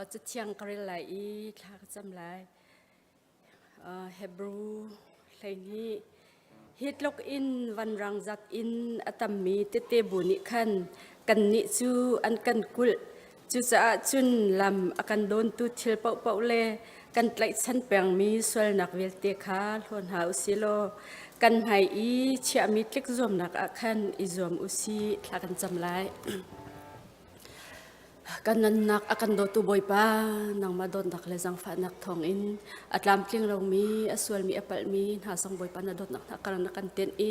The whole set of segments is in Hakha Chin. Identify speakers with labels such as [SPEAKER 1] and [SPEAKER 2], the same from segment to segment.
[SPEAKER 1] Cathiang ka rel lai i thla ka cam lai. Hebrew 12. Hi tluk in vanrang zat in a tammi tete bu nih khan kannih cu an kan kulh. Cucaah cun lam a kan dawntu thil paohpaoh le kan tlaihchan pengmi sualnak vialte kha hlaw hna u sih law kan hmai i chiahmi tlik zuamnak ah khan i zuam u sih. Thla kan cam lai. Kan nunnak a kan dawtu Bawipa, nangmah dawtnak le zaangfahnak thawngin a tlamtling lomi, a sualmi, a palhmi hna zong Bawipa na dawtnak hna kar na kan tenh i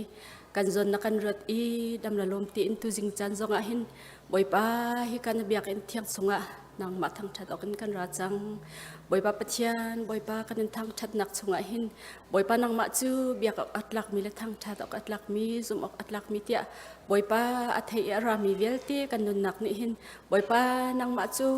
[SPEAKER 1] kan zawn na kan ruat i dam le lawm tiin tuzing caan zongah hin Bawipa hi kan biakinn thiang chungah nangmah thangṭhat awk in kan ra cang. Bawipa Pathian, Bawipa kan in thangṭhatnak chungah hin Bawipa nangmah cu biak awk a tlakmi le thangṭhat awk a tlakmi, zumh awk a tlakmi tiah Bawipa a thei i a rami vialte kan nunnak nih hin Bawipa nangmah cu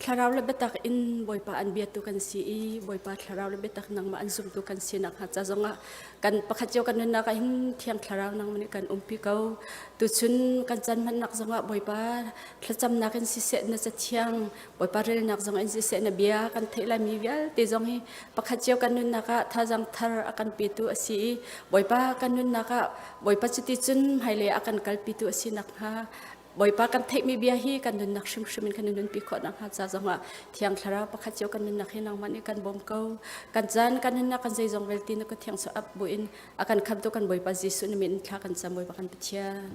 [SPEAKER 1] thlarau le biatak in Bawipa an biatu kan si i Bawipa thlarau le biatak nangmah an zumtu kan si nakhnga ca zongah kan pakhat cio kan nunnak ah hin Thiang Thlarau nangmah nih kan umpi ko. Tuchun kan caan hmannak zongah Bawipa thlacamnak in siseh na cathiang Bawipa relnak zong in siseh na bia kan theih laimi vialte zong hi pakhat cio kan nunnak ah thazaang thar a kan petu a si i Bawipa kan nunnak ah Bawipa cuti cun hmailei a kan kalpitu a si nakhnga Bawipa kan theihmi bia hi kan nunnak hrimhrim in kan nunpi khawh nakhnga ca zongah Thiang Thlarau pakhat cio kan nunnak hi nangmah nih kan bawm ko. Kan caan kan nunnak kan zeizong vialte na ka thiang so ap buin a kan khamtu kan Bawipa Jesuh na min thla kan cam Bawipa kan Pathian.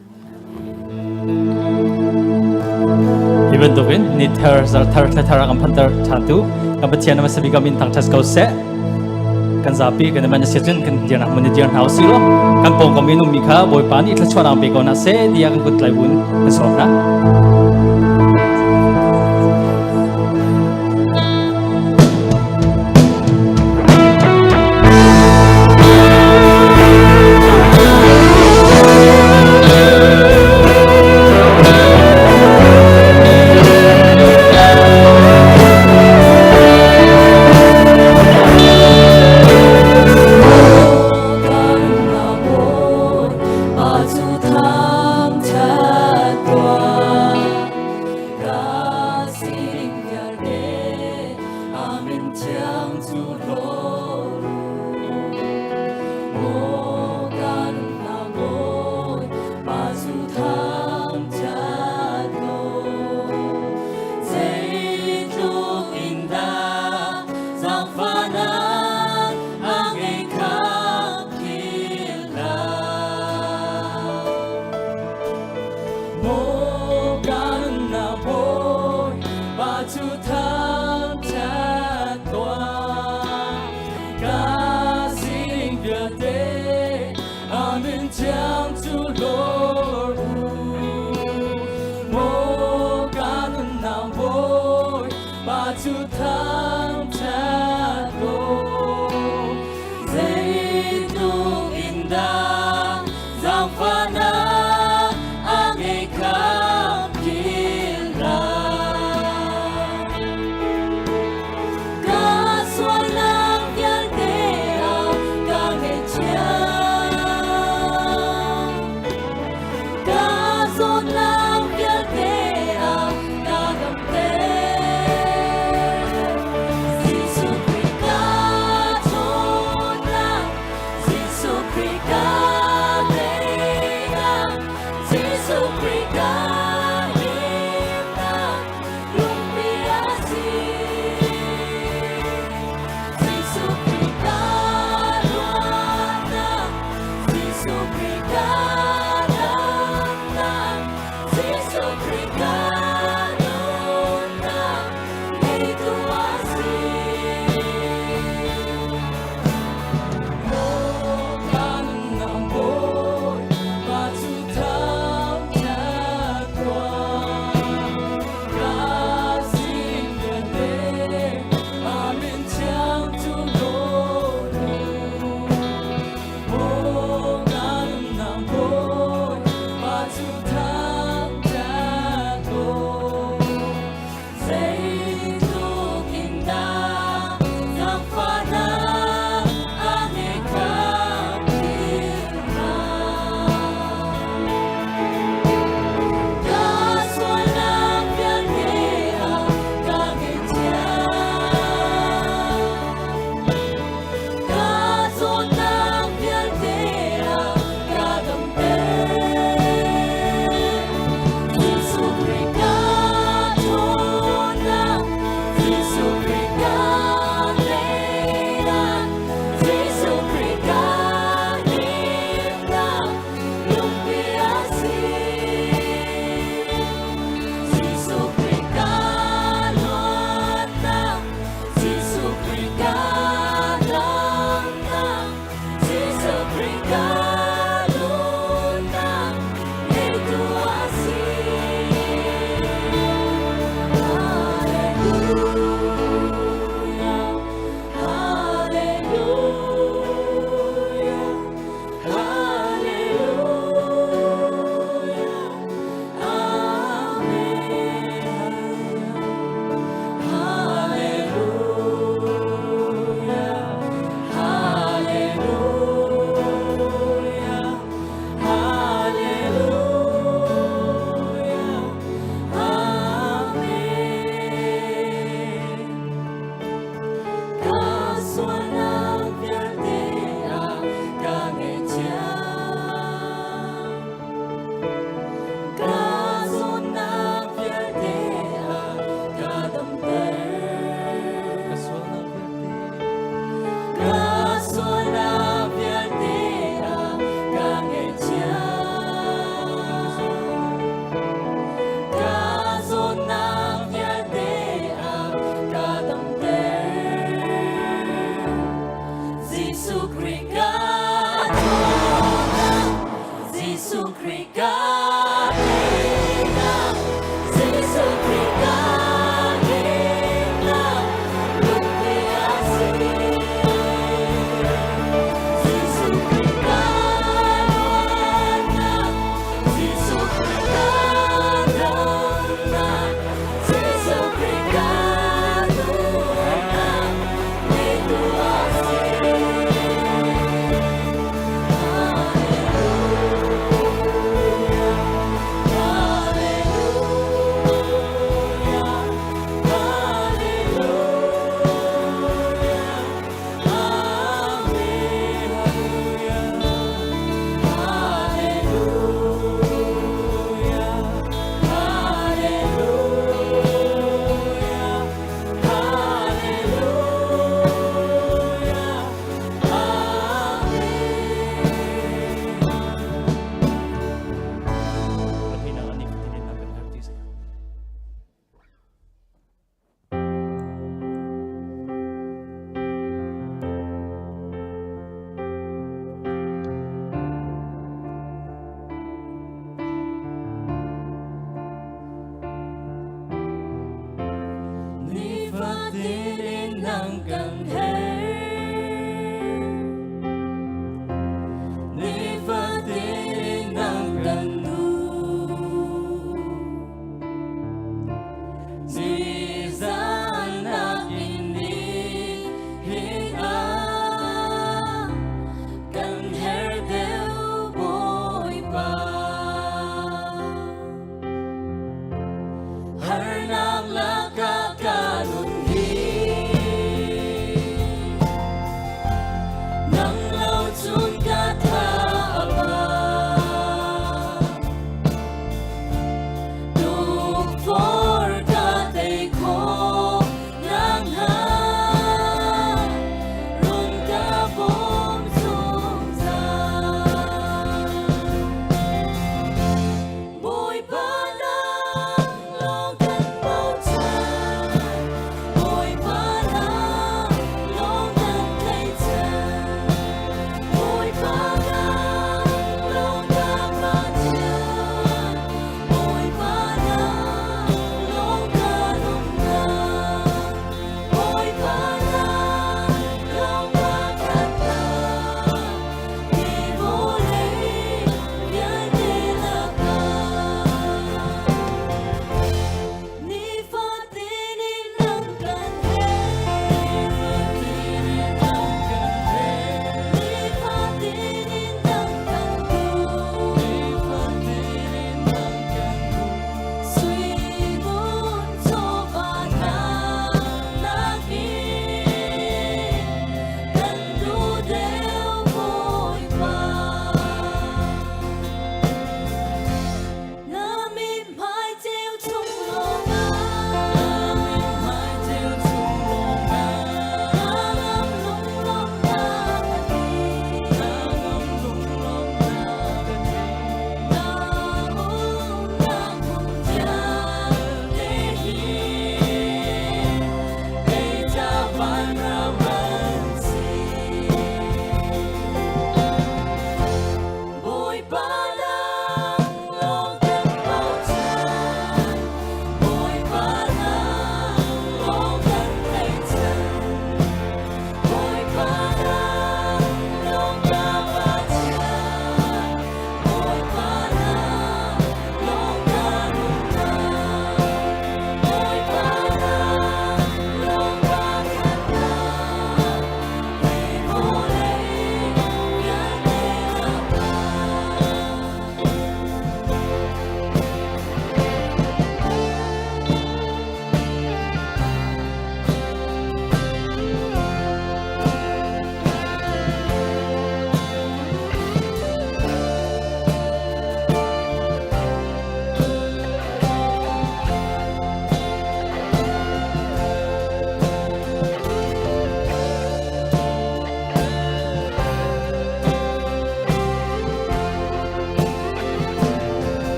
[SPEAKER 2] Hi bantukin ni thar zar thar thla thar kan phantar than tu kan Pathian nama sabi kamin thang thas ko seh kan zapi kan man sia cun kan dir nak mun dir hna usih law kan pawngkam in ummi kha Bawipa nih thluachuahnak pe ko hna seh tiah kan kut tlai bun kan sawm hna.
[SPEAKER 3] Zeitluk in dah zaangfahnak a ngei kha.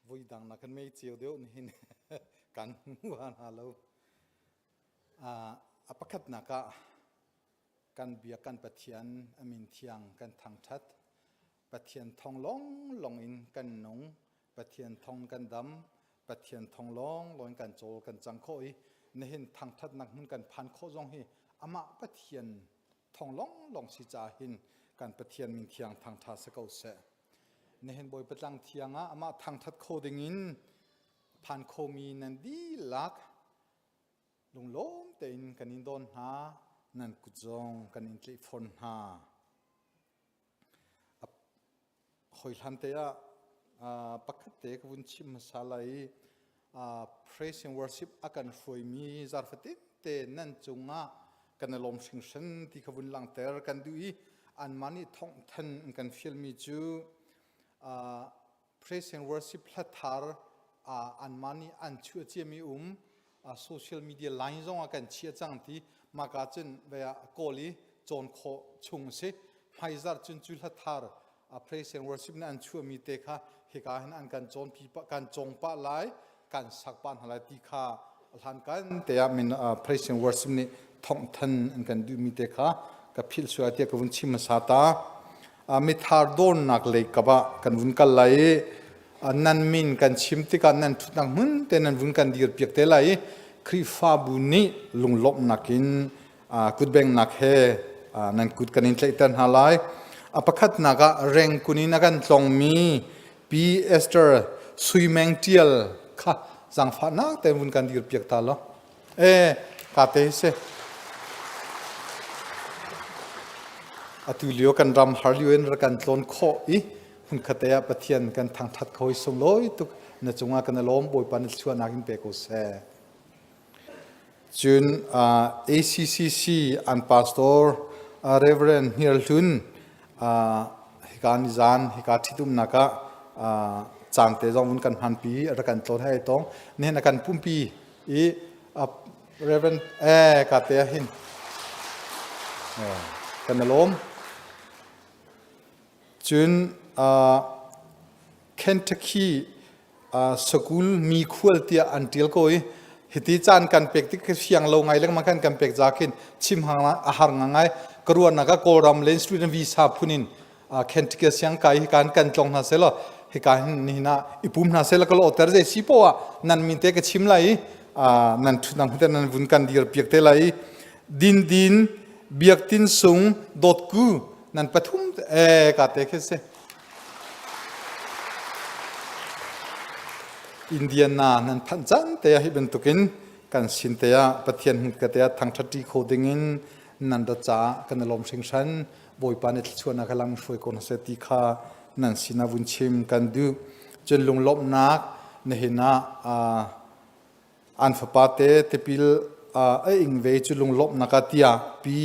[SPEAKER 3] Vui dang na kan mei ceu deuh nihin kan hmu hna lo. A pakhatnak ah kan biak kan Pathian a min thiang kan thangṭhat. Pathian thawng lawnglawng in kan nung. Pathian thawng kan dam. Pathian thawng lawnglawng in kan cawl kan cang khawh i nihin thangṭhatnak hmun kan phan khawh zong hi amah Pathian thawng lawnglawng si caah hin kan Pathian min thiang thangṭha si ko seh. Nihin Bawipa tlang thiang ah amah thangṭhat kho dingin phan khomi nan dihlak lunglawm tein kan in dawn hna, nan kut zong kan in tlaih fawn hna. Hoi hlan te ah pakhat te ka vun chim hmasa lai i praise and worship a kan hruaimi zarfatin te nan cungah kan i lawm hringhran ti kha vun langhter kan duh i anmah nih thawngthan an kan fialmi cu praise and worship hlathar anmah nih an chuah ciami um social media line zong ah kan chia cang ti maka cun ve ah kawl i cawn khawh chung si hmaizar cun cu hlathar praise and worship na an chuahmi te kha hika hin an kan cawn pi kan cawng pah lai kan sak pah hna lai ti kha hlan kan te ah min praise and worship nih thongthan an kan duhmi te kha ka philh sual tiah ka vun chim hmasa ta. Mithar dawnnak lei kap ah kan vun kal lai i nan min kan chim tikah nan ṭhutnak hmun te nan vun kan dir piak te lai i Khrihfabu nih lunglawmhnak in kutbengnak he nan kut kan in tlaihter hna lai. A pakhatnak ah rengkun in a kan tlongmi Pi Esther Sui Meng Ṭial kha zaangfahnak tein vun kan dir piak ta law. E, ka te si. Atu lio kan ram har lio in rak kan tlawn khawh i hmun khat ah Pathian kan thangthat kho i sunglawi tuk na cungah kan i lawm Bawipa na thluachuahnak in pe ko seh. Cun ACCC an pastor Reverend Hniar Hlun hika nizan hika ṭhitumnak ah caan te zong vun kan hmanpi rak kan tlawn hei tong nihin a kan pumpi i Reverend ka te ah hin kan i lawm. Cun Kentucky school mi khual tiah an ṭial ko i hiti caan kan pek tik fiang lo ngai lengmang khan kan pek za khin chim a har ngai ka ruahnak ah Kawlram le student visa phun in Kentucky siang kai hi kan kan tlong hna selaw hika hin nihin ah i pum hna selaw ka lawhter zei si poah nan min te ka chim lai i nan thutnang hute nan vun kan dir piak te lai i din din biak tin sung dot ku nan pathum e ka te khi si Indiana nan phanh caan te ah hi bantukin kan sin te ah Pathian hmun ka te ah thangṭhat kho dingin nan rat caah kan i lawm hringhran. Bawipa nih thluachuahnak he lam hruai ko hna seh ti kha nan sinah vun chim kan duh. Cun lunglawmhnak nihin ah an fapa te tipil a ing ve cu lunglawmhnak ah tiah pi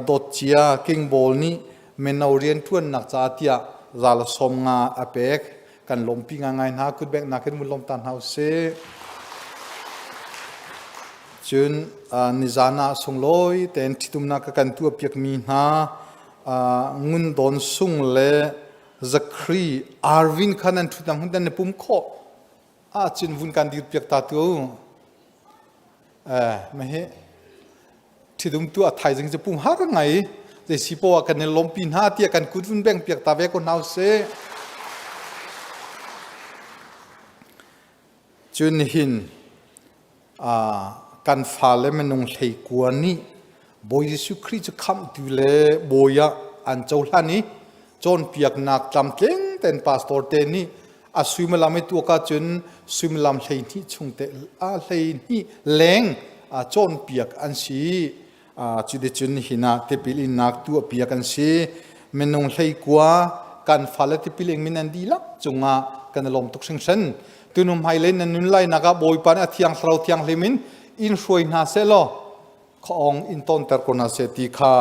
[SPEAKER 3] dawt cia King Bawl nih mino rianṭuannak caah tiah zal 50 a pek. Kan lawmpi ngaingai hna. Kutbengnak in vun lawm ta hna usih. Cun nizan ah sunglawi tein ṭhitumnak ka kan tuahpiakmi hna Ngun Dawn Sung le Zakhri Arvin kha nan ṭhutnak hmun nan i pum khawh ahcun vun kan dirpiak ta tu. Mahi ṭhitum tu a thaizing cu pum har ngai zei si poah kan i lawmpi hna tiah kan kut vun beng piak ta ve ko hna usih. Cun nihin kan fale minung 19 nih Bawi Jesuh Khrih cu khamhtu le bawi ah an cohlan i cawnpiaknak tlamtling tein pastor te nih a suimilam i tuak ahcun suimilam 12 chung te a 12 leng cawnpiak an si. Cuticun nihin ah tipil innak tuahpiak an si. Minung 19 kan fale tipil ing min an dihlak cungah kan i lawm tuk hringhran. Tunu hmailei nan nun lainak ah Bawipa nih a thiang thlarau thianghlim in in hruai hna seh law khuaawng in tawnter ko hna seh ti kha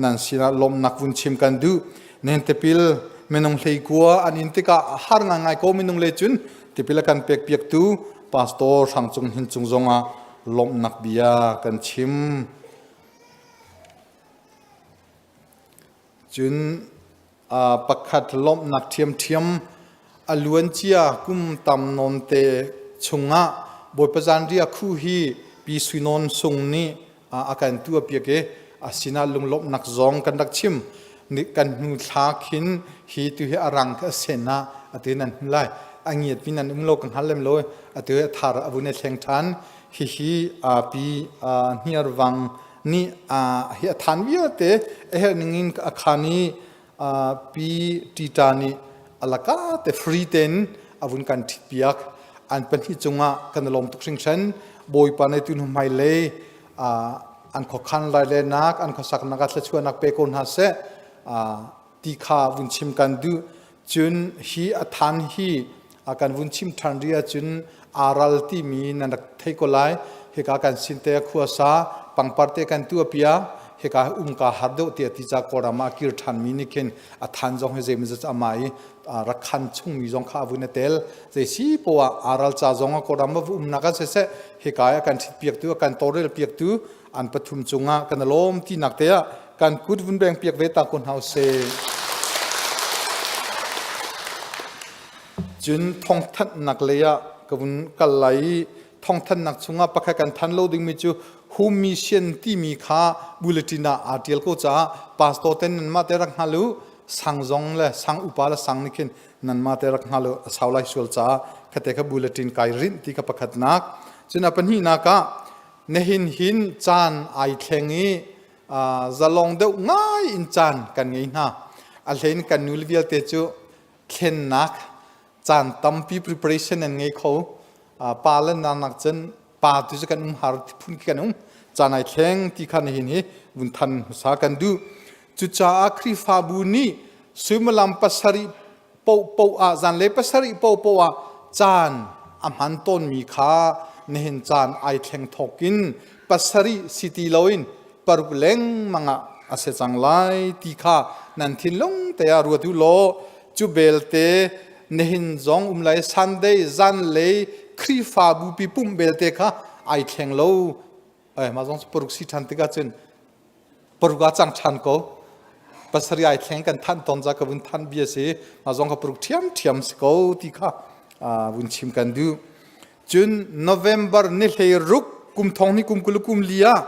[SPEAKER 3] nan sinah lawmhnak vun chim kan duh. Nen tipil minung 19 an in tikah a har ngaingai ko minung le cun tipil a kan pekpiaktu pastor Hrang Cung Hnin cung zongah lawmhnak bia kan chim. Cun pakhat lawmhnak ṭhiamṭhiam. A luancia kum tam nawnte chungah Bawipa Zanriah khu hi Pi Sui Nawn Sung nih a kan tuahpiak i a sinah lunglawmhnak zong kan rak chim. Kan hnu thla khin hi tu hi a rang a sen ah atu nan hmu lai. A ngiat mi nan um lo ka hngal lem lo atu hi a thar a vun i thleng ṭhan. Hihi pi hniarvang nih hi a than vialte a herh ning in a khan i Pi Tita nih alaka te free ten a vun kan ṭhit piak. An pahnih cungah kan i lawm tuk hringhran. Bawipa nih tu hnu hmailei an khuakhan lai le nak an khuasaknak ah thluachuahnak pe ko hna seh ti kha vun chim kan duh. Cun hi a than hi kan vun chim ṭhan rih ahcun aral timi nan rak thei ko lai. Hika kan sin te khuasa pangpar te kan tuah piak hika umka har deuh tiah ti ca Kawlram ah kir ṭhanmi nih khin a than zong hi zeimawzat ama i rak khan chungmi zong kha a vun a tel. Zei si poah aral ca zong ah Kawlram ah va umnak ah siseh hika i a kan ṭhit piaktu a kan tawlrel piaktu an pathum cungah kan i lawm tinak te ah kan kut vun beng piak ve ta ko hna usih. Cun thawngthanhnak lei ah ka vun kal lai i thawngthanhnak chungah pakhat kan than lo dingmi cu home mission timi kha bulletin ah aa ṭial ko caah pastor ten nanmah te rak hngal u sang zong le sang upa le sang nih khin nanmah te rak hngal u a sau lai sual caah khate kha bulletin kai rinh ti kha pakhatnak cun a pahnihnak ah nihin hin caan ai thleng i zalong deuh ngai in caan kan ngei hna a hlein kan nu le vialte cu thlennak caan tampi preparation an ngei kho pa le nak cun pa tu cu kan um har phun khi kan um caan ai thleng ti kha nihin hi vun than hmasa kan duh cucaah Khrihfabu nih suimilam pasarih popo ah zanlei pasarih popo ah caan a hman tawnmi kha nihin caan ai thleng thawk in pasarih si ti loin paruk lengmang ah a si cang lai ti kha nan thinlung te ah ruat u law cu belte nihin zong um lai Sunday zanlei Khrihfabu pi pumh belte kha ai thleng lo ai mah zong paruk si ṭhan tikah cun paruk ah cang ṭhan ko pasarih ai thleng kan thanh ton za ka vun thanh bia si mah zong ka paruk ṭhiam ṭhiam si ko ti kha vun chim kan duh cun November ni hlei ruk kum thong ni kum kul kum li ah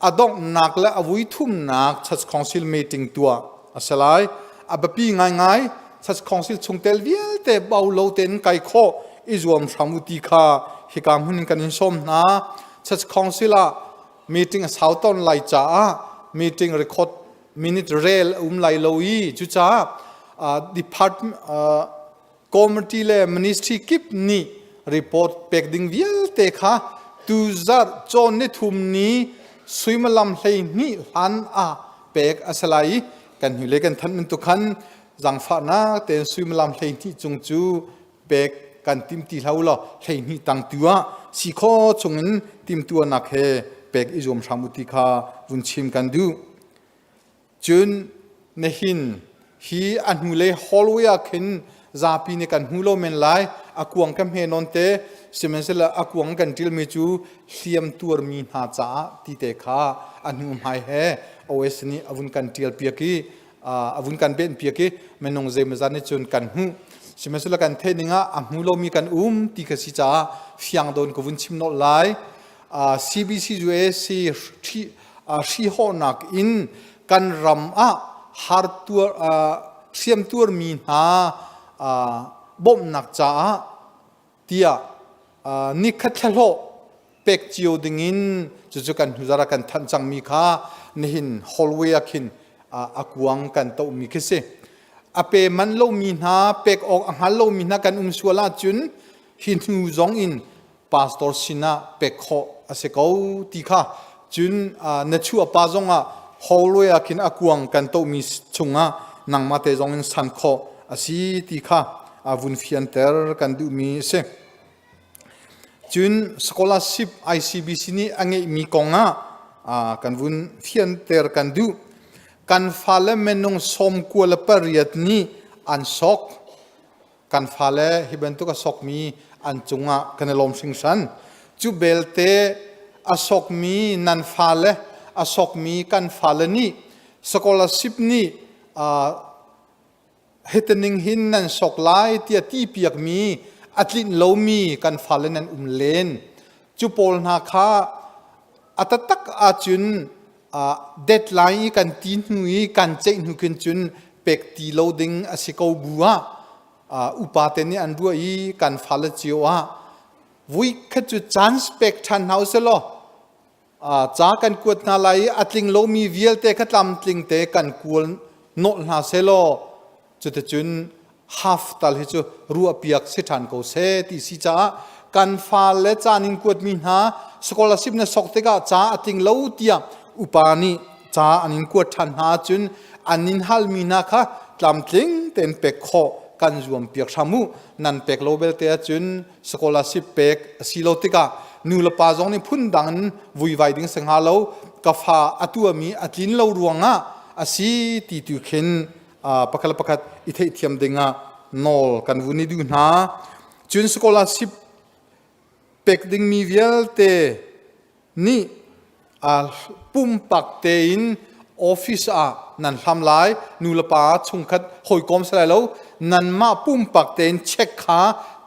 [SPEAKER 3] a donghnak le a vui thumnak Church Council meeting tuah a si lai a biapi ngaingai Church Council chungtel vialte bau lo tein kai khawh i zuam hram u ti kha hika hmun in kan in sawm hna Church Council ah meeting a sau tawn lai caah meeting record minute rel a um lai lo i cucaah department committee le ministry kip nih report pek ding vialte kha tuzarh cawn ni thum ni suimilam 12 hlan ah pek a si lai i kan hnulei kan thanh bantuk khan zaangfahnak tein suimilam 12 cung cu pek kan tim ti hlah u law 12 tang tu ah si kho chungin timtuahnak he pek i zuam hram u ti kha vun chim kan duh. Cun nihin hi a hnulei hallway ah khin zapi nih kan hmu lo men lai a kuang ka hme nawn te sihmanhsehlaw a kuang kan ṭilmi cu hliam tuarmi hna caah ti te kha a hnu hmai he OS nih a vun kan ṭial piak i a vun kan benh piak i minung zeimawzat nih cun kan hmuh sihmanhsehlaw kan theih ning ah a hmu lomi kan um ti kha si caah fiang dawn ka vun chim nolh lai CBC UAC hrihawhnak in kan ram ah har tuar hriam tuarmi hna bawmhnak caah tiah nikhat thlahlawh pek cio dingin cucu kan hnuzara kan thanh cangmi kha nihin hallway ah khin a kuang kan tohmi khi si a pe man lomi hna pek awk a hngal lomi hna kan um sual ahcun hi hnu zong in pastor sinah pek khawh a si ko ti kha cun na chu a pa zongah hallway ah khin a kuang kan tohmi chungah nangmah te zong in san khawh a si ti kha vun fianter kan duhmi a si. Cun scholarship ICBC nih a ngeihmi kong ah kan vun fianter kan duh. Kan fale minung 98 nih an sok. Kan fale hi bantuk a sokmi an cungah kan i lawm hringhran. Cu belte a sokmi nan fale, a sokmi kan fale nih scholarship nih Hitining hin nan sok lai tiah ti piakmi a tlinh lomi kan fale nan um len. Cu pawl hna kha a taktak ahcun deadline i kan ti hnu i kan ceih hnu khin cun pek ti lo ding a si ko bu ah upa te nih an ruah i kan fale cio ah vui khat cu chance pek ṭhan hna usih law ca kan kuat hna lai i a tling lomi vialte kha tlamtling te kan kual nawlh hna selaw cuticun half tal hi cu ruahpiak si ṭhan ko seh ti si caah kan fale caan in kuatmi hna scholarship na sok tikah ca a tling lo tiah upa nih ca an in kuat ṭhan hna ahcun an in halmi hna kha tlamtling tein pek khawh kan zuam piak hram u. Nan pek lo belte ahcun scholarship pek a si lo tikah nu le pa zong nih phundang in vuivai ding si hnga lo. Ka fa a tuahmi a tlin lo ruangah a si ti tu khin pakhat le pakhat i theihthiam dingah nawl kan vun i duh hna. Cun scholarship pek dingmi vialte nih pumpak tein office ah nan hlam lai. Nu le pa chungkhat hawikom si lai lo. Nanmah pumpak tein check kha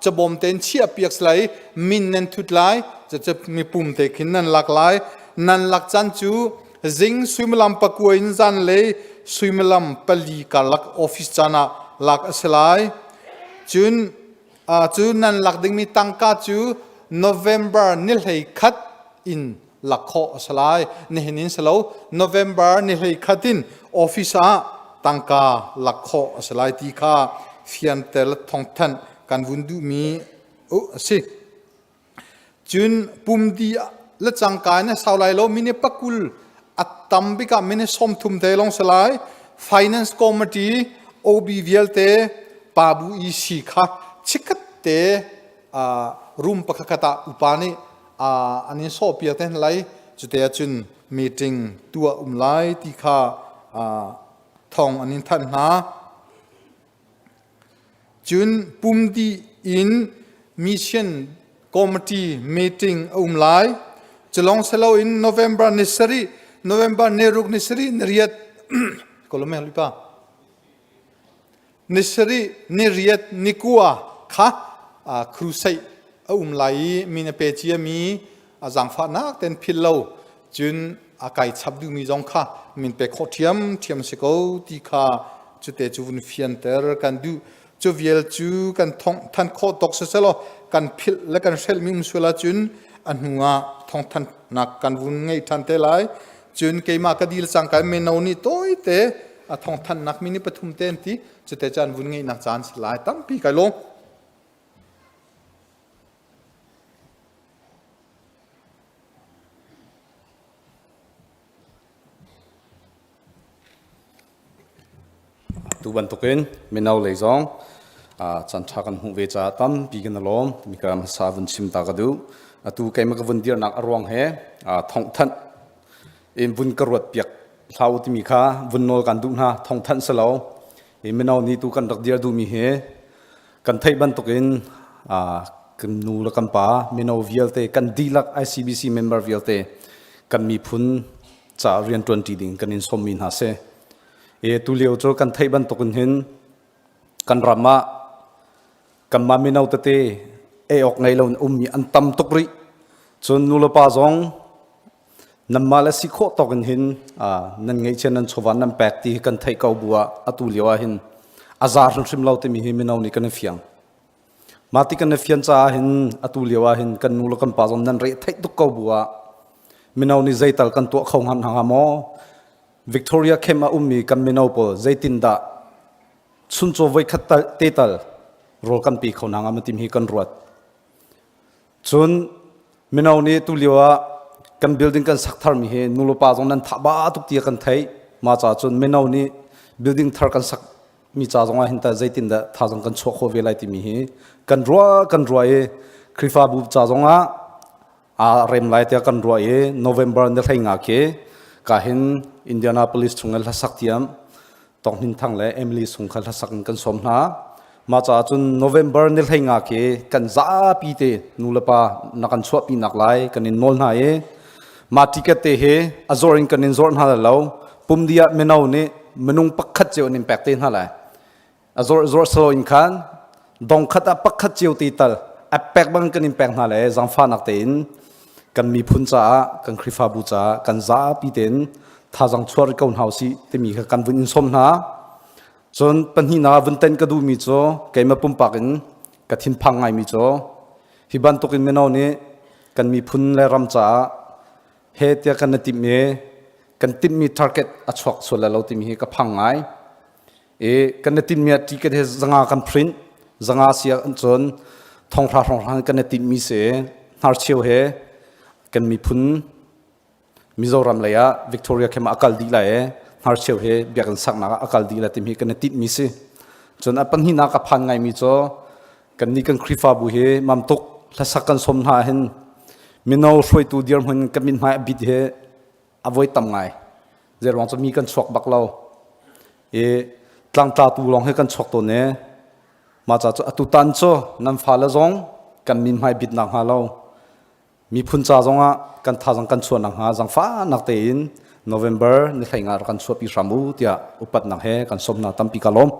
[SPEAKER 3] cabawm tein chiah piak si lai. Min nan thut lai, mipum te khin nan lak lai. Nan lak caan cu zing suimilam 9 in zanlei suimilam 4 karlak office caan ah lak a si lai. Cun cu nan lak dingmi tangka cu November ni 11 in lak khawh a si lai. Nihin in si lo, November ni 11 in office ah tangka lak khawh a si lai ti kha fianter le thawngthanh kan vun duhmi a si. Cun pumdi le cangka in a sau lai lo. Mine 20 a tam bik ah mine 30 te lawng si lai. Finance Committee OB vialte pa bu EC kha chikkhat te room pakhat ah upa nih an in sawh piak te lai. Cute ahcun meeting tuah um lai ti kha thawng an in thanh hna. Cun pumdih in mission committee meeting a um lai. Culong siloin November ni 7, November ni 6, ni 7, ni 8, kolome lupa. Ni 7, ni 8, ni 9 kha crusade a um lai i min a pe ciami a zaangfahnak ten phil lo cun a kai chap duhmi zong kha min pek khawh ṭhiamṭhiam si ko ti kha cute cu vun fianter kan duh. Cu vial cu kan thongh than khawh tawk siselaw kan philh le kan hrelhmi um sual ahcun a hnu ah thawngthanhnak kan vun ngei ṭhan te lai. Cun keimah ka dil cangka in mino nih tawite a thawngthanhnak mi nih pathum te an ti. Cute caan vun ngeihnak caan si lai. Tampi kai lawm.
[SPEAKER 4] Tu bantukin mino lei zong caan ṭha kan hmuh ve caah tampi kan i lawm. Timi ka hmasa vun chim ta ka duh. Atu keimah ka vun dirnak a ruang he thawngthanh in vun ka ruat piak hlah u timi kha vun nawl kan duh hna. Thawngthanh si lo. Hi mino nih tu kan rak dir duhmi hi kan theih bantukin kan nu le kan pa mino vialte kan dihlak ICBC member vialte kan miphun ca rianṭuan ṭi ding kan in sawmmi hna si. E tulio cu kan theih bantukin hin kan ram ah kanmah mino tete ei awk ngei lo in ummi an tam tuk rih. Cun nu le pa zong Nanmah le si khawh tawk in hin nan ngeihchiah nan chawva nan pek ti hi kan theih ko bu ah atu lio ah hin a za hrimhrim lo timi hi mino nih kan i fiang. Mah ti kan i fian caah hin atu lio ah hin kan nu le kan pa zong nan reh theih tuk ko bu ah mino nih zeital kan tuah kho hnga hna maw? Victoria camp ah ummi kan mino pawl zeitindah chuncaw voikhat te tal rawl kan pe kho hna hnga maw timi hi kan ruat. Cun mino nih tulio ah kan building kan sak tharmi hi nulepa zong nan tha ba tuk tiah kan theih. Mah caah cun mino nih building thar kan sak mi ca zong ah hin tah zeitindah thazaang kan chuah khawh ve lai timi hi kan ruah kan ruah i Khrihfabu ca zong ah aa rem lai tiah kan ruah i November ni 15 khi ka hin Indianapolis chung in hlasak thiam Tawng Hnin Thang le Emily Sung kha hlasak in kan sawm hna. Mah caah cun November ni 15 khi kan zapi te nu le pa na kan chuahpi nak lai kan in nawl hna i mah ticket te hi a zor in kan in zawrh hna lai lo. Pumdi ah mino nih minung pakhat cio an in pek te hna lai. A zor zor salo in khan dong khat ah pakhat cio ti tal a pek bang kan in pek hna le zangfahnak tein kan miphun caah kan Khrihfabu caah kan zapi tein thazang chuar ko hna usih timi kha kan vun in som hna. Cun pahnihnak vun ten ka duhmi cu keimah pumpak in ka thinphang ngaimi cu hi bantukin mino nih kan miphun le ram caah he tiah kan i timh i kan timhmi target a chuak sual lai lo timi hi ka phang ngai. I kan i tinhmi ah ticket hi zanga kan print zanga si ahcun thonghra hrawnghrang kan i tinhmi si hnarcheu he kan miphun Mizoram lei ah Victoria khem ah a kal dih lai i hnarcheu he biakinn saknak ah a kal dih lai timi kan i tinhmi si. Cun a pahnihnak ka phan ngaimi cu kannih kan Khrihfabu hi mamtuk hlasak kan sawm hna hin mino hruaitu dirhmun kan mithmai a bit hi a voi tam ngai. Zeiruang cu mi kan chuak bak lo. I tlangtlatu lawng hi kan chuak tawn i mah ca cu atutan cu nan fale zong kan mithmai bit nak hnga lo Miphun ca zongah kan thazang kan chuah nakhnga zangfahnak tein November ni hlei nga rak kan chuahpi hram u tiah upatnak he kan sawm hna tampi ka lawm.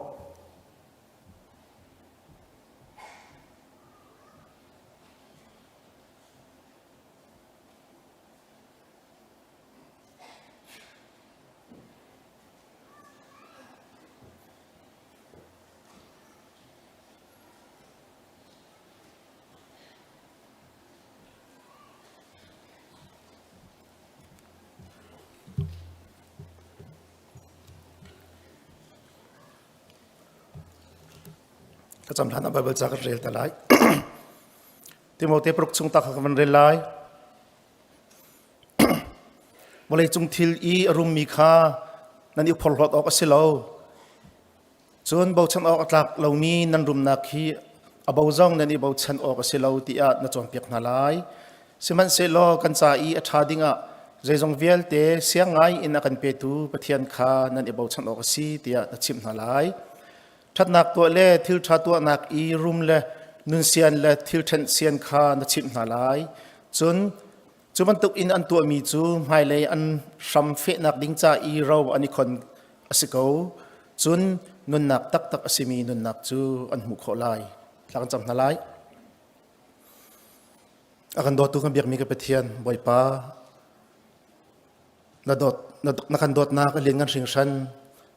[SPEAKER 5] Thlacam hlan ah Baibal ca kan rel ta lai. Timote paruk chung ta kha kan van rel lai. Vawlei cung thil i a rummi kha nan i phorhlawt awk a si lo. Cun bochan awk a tlak lomi nan rumnak hi a bo zong nan i bochan awk a si lo tiah na cawnpiak hna lai. Sihmanhsehlaw kan ca i a ṭha dingah zeizong vialte siang ngai in a kan petu Pathian kha nan i bochan awk a si tiah na chimh hna lai. Ṭhatnak tuah le thil ṭha tuahnak i rum le nunsian le thil ṭhenh sian kha na chimh hna lai. Cun Cu bantuk in an tuahmi cu hmailei an hram fehnak ding ca i ro an i khon a si ko. Cun nunnak taktak a simi nunnak cu an hmuh khawh lai. Thla kan cam hna lai. A kan dawtu kan biakmi ka Pathian Bawipa na dawt na kan dawtnak a lian ngan hringhran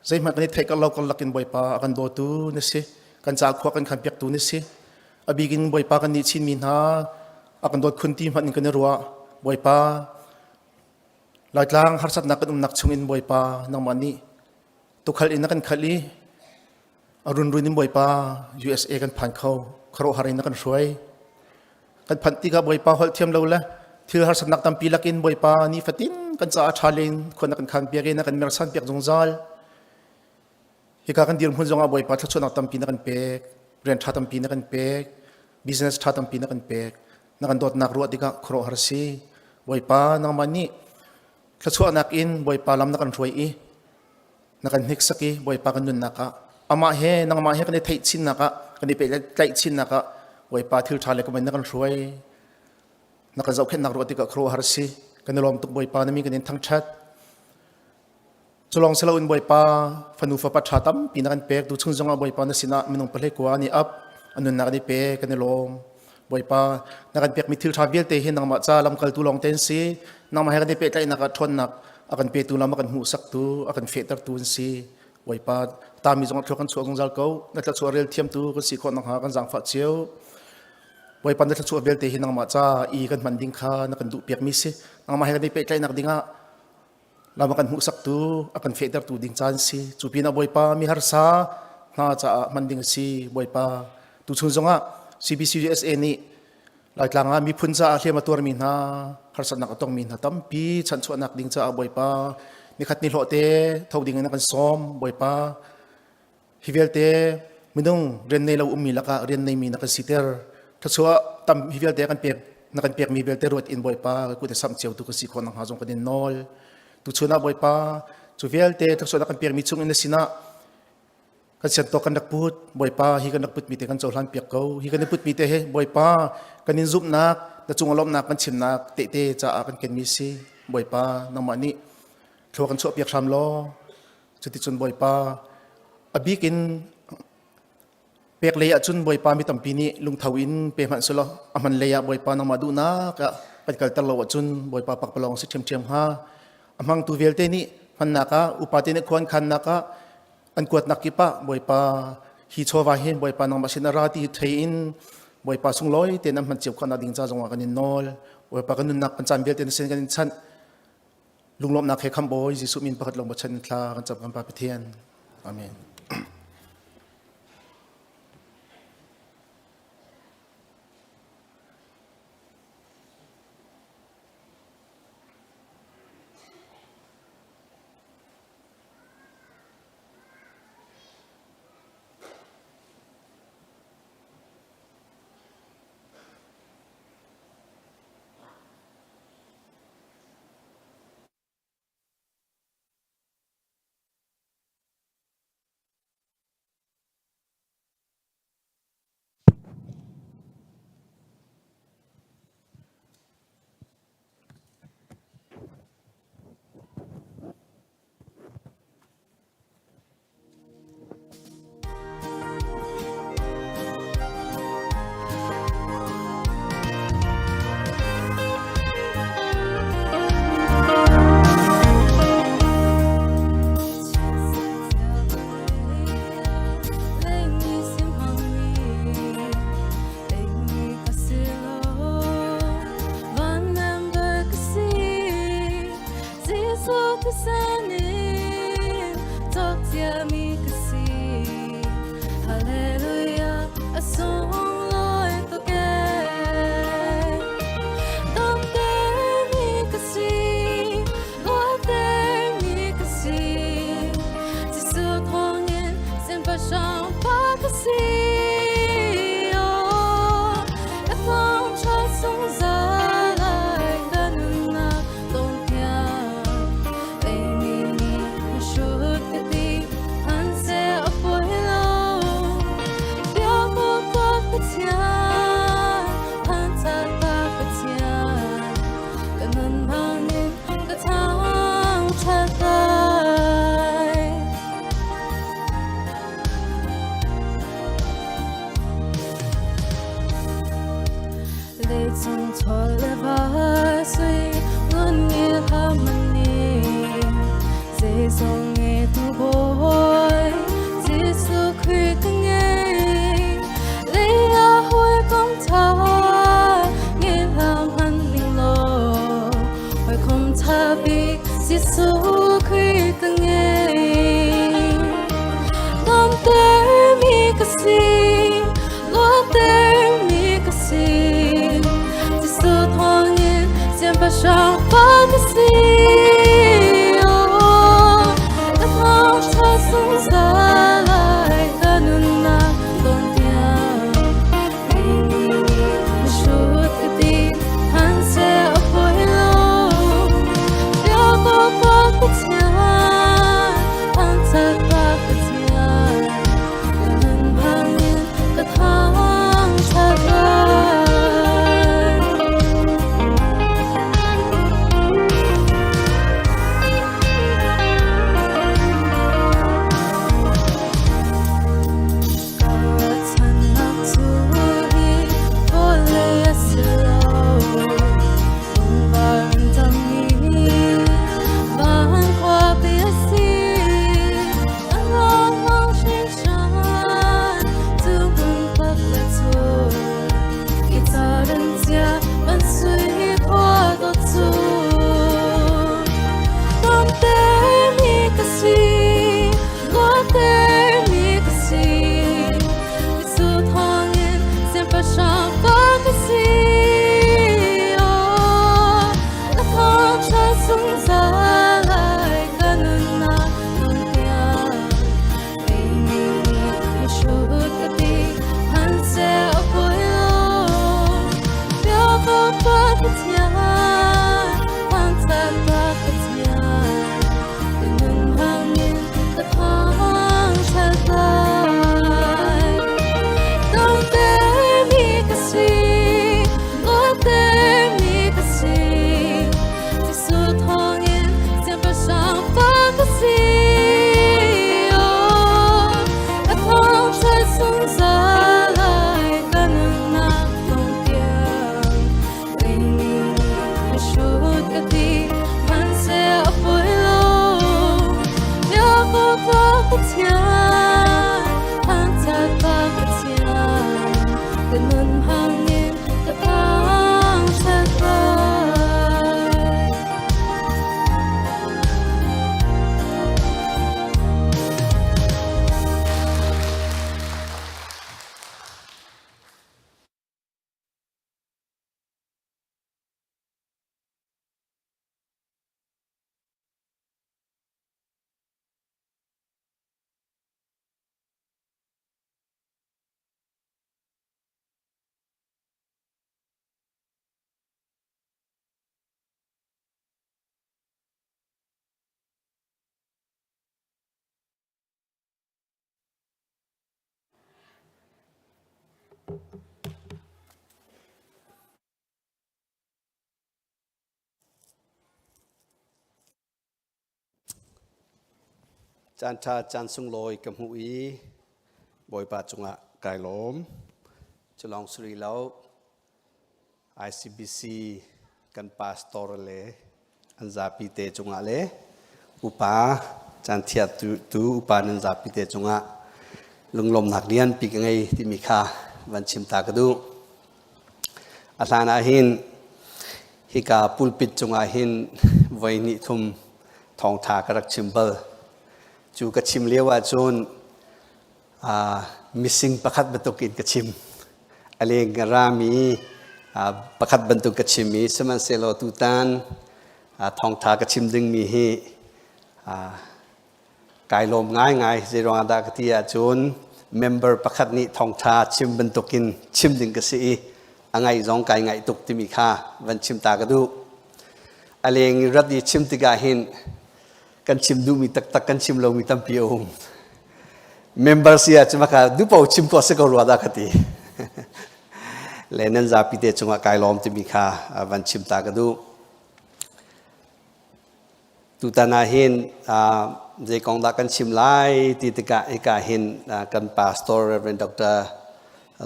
[SPEAKER 5] zeihmanh kan i theih kar lo karlak in Bawipa a kan dawtu na si kan ca khua kan khan piaktu na si a bik in Bawipa kan nih chinmi hna a kan dawt khun ti hmanh in kan i ruah Bawipa Laitlang harsatnak kan umnak chung in Bawipa nangmah nih tukhal in na kan khalh i a runrun in Bawipa USA kan phan kho khuaruahhar in na kan hruai kan phanh tikah Bawipa holh thiam lo le thil harsatnak tampi lakin Bawipa ni fatin kan caah ṭha len khua na kan khan piak i na kan mersan piak zungzal hika kan dirhmun zongah Bawipa thluachuahnak tampi na kan pek rian ṭha tampi na kan pek business ṭha tampi na kan pek na kan dawtnak ruah tikah khuaruahhar si Bawipa nangmah nih thluachuahnak in Bawipa lam na kan hruai i na kan hniksak i Bawipa kan nunnak ah amah he nangmah he kan i theih chinnak ah kan i pehtlaih chinnak ah Bawipa thil ṭha le ka na kan hruai na kan zohkhenhnak ruah tikah khuaruahhar si kan i lawm tuk Bawipa na mi kan in thangṭhat culong silo in Bawipa fanu fapa ṭha tampi na kan pek tu chung zongah Bawipa na sinah minung pahlei kua ni ap an nunnak an i pe kan i lawm Bawipa na kan pekmi thil ṭha vialte hi nangmah ca lamkaltu lawng te an si nangmah he kan i pehtlaihnak ah ṭhawnnak a kan petu lam a kan hmuhsaktu a kan fehtertu an si Bawipa tami zong thlua kan chuah zungzal ko na thluachuah rel thiamtu kan si khawh nakhnga kan zaangfah cio Bawipa na thluachuah vialte hi nangmah ca i kan hman ding kha na kan duh piakmi si nangmah he kan i pehtlaihnak dingah lam a kan hmuhsaktu a kan fehtertu ding caan si cu pinah Bawipa mi harsa hna caah hman ding a si Bawipa tuchun zongah CBCUSA nih Laitlang ah miphun caah hliam a tuarmi hna harsatnak a tongmi hna tampi chanchuahnak ding caah Bawipa nikhat ni hlawh te tho ding in a kan sawm Bawipa Hi vialte minung rian nei lo ummi lakah rian neimi na kan siter. Thluachuah tam hi vialte kan pek na kan pekmi vialte ruat in Bawipa kut i samh cio tu ka si khawh nakhnga zong kan in nawl. Tuchun ah Bawipa cu vialte thluachuah na kan pekmi chung in na sinah kan sian tawk kan rak put Bawipa hi kan rak putmi te kan cohlan piak ko hi kan i putmi te he Bawipa kan in zumhnak na cung lawmhnak kan chimnak tehte caah kan kenmi si Bawipa nangmah nih thlua kan chuah piak hram law Cuticun Bawipa a bik in Pek lei ah cun Bawipa mi tampi nih lungtho in pe hmanh selaw a hman lei ah Bawipa nangmah duhnak ah kan kalter lo ahcun Bawipa pakpalawng si ṭhiamṭhiam hnga. A hmangtu vialte nih hmannak ah upate nih khua an khannak ah an kuatnak kip ah Bawipa hi chawva hin Bawipa nangmah sin a ra ti thei in Bawipa sunglawi tein an hman cio khawhnak ding ca zongah kan in nawl. Bawipa kan nunnak kan caan vialte na sin kan in chanh. Lunglawmhnak he khamh Bawi Jesuh min pakhat lawng bochan in thla kan cam kan Pa Pathian. Amen.
[SPEAKER 6] Pathian, thangṭhat ka Pathian, ka nun hmangin ka thangṭhat lai.
[SPEAKER 7] Caanṭha caan sunglawi ka hmuh i Bawipa cungah kai lawm. Culawng si rih lo, ICBC kan pastor le an zapi te cungah le upa caan thiatu tu upa nan zapi te cungah lunglawmnak lianpi ka ngei timi kha van chim ta ka duh. A hlan ah hin hika pulpit cungah hin voi hnih thum thawngṭha ka rak chim bal. Cu ka chim lio ahcun mising pakhat bantuk in ka chim. A leng ka rami pakhat bantuk ka chim i sihmanhsehlaw tutan thawngṭha ka chim dingmi hi Kai lawm ngaingai. Zeiruang ah dah ka ti ahcun member pakhat nih thawngṭha chim bantukin chim ding ka si i a ngaih zong kai ngaih tuk timi kha van chim ta ka duh. A leng i rat i chim tikah hin kan chim duhmi taktak kan chim lomi tampi a um. Member si ahcun maka dupo chim ko si ko rua dah ka ti. Le nan zapi te cungah kai lawm timi kha van chim ta ka duh. Tutan ah hin zei kong dah kan chim lai ti tikah hika hin kan pastor Reverend Dr.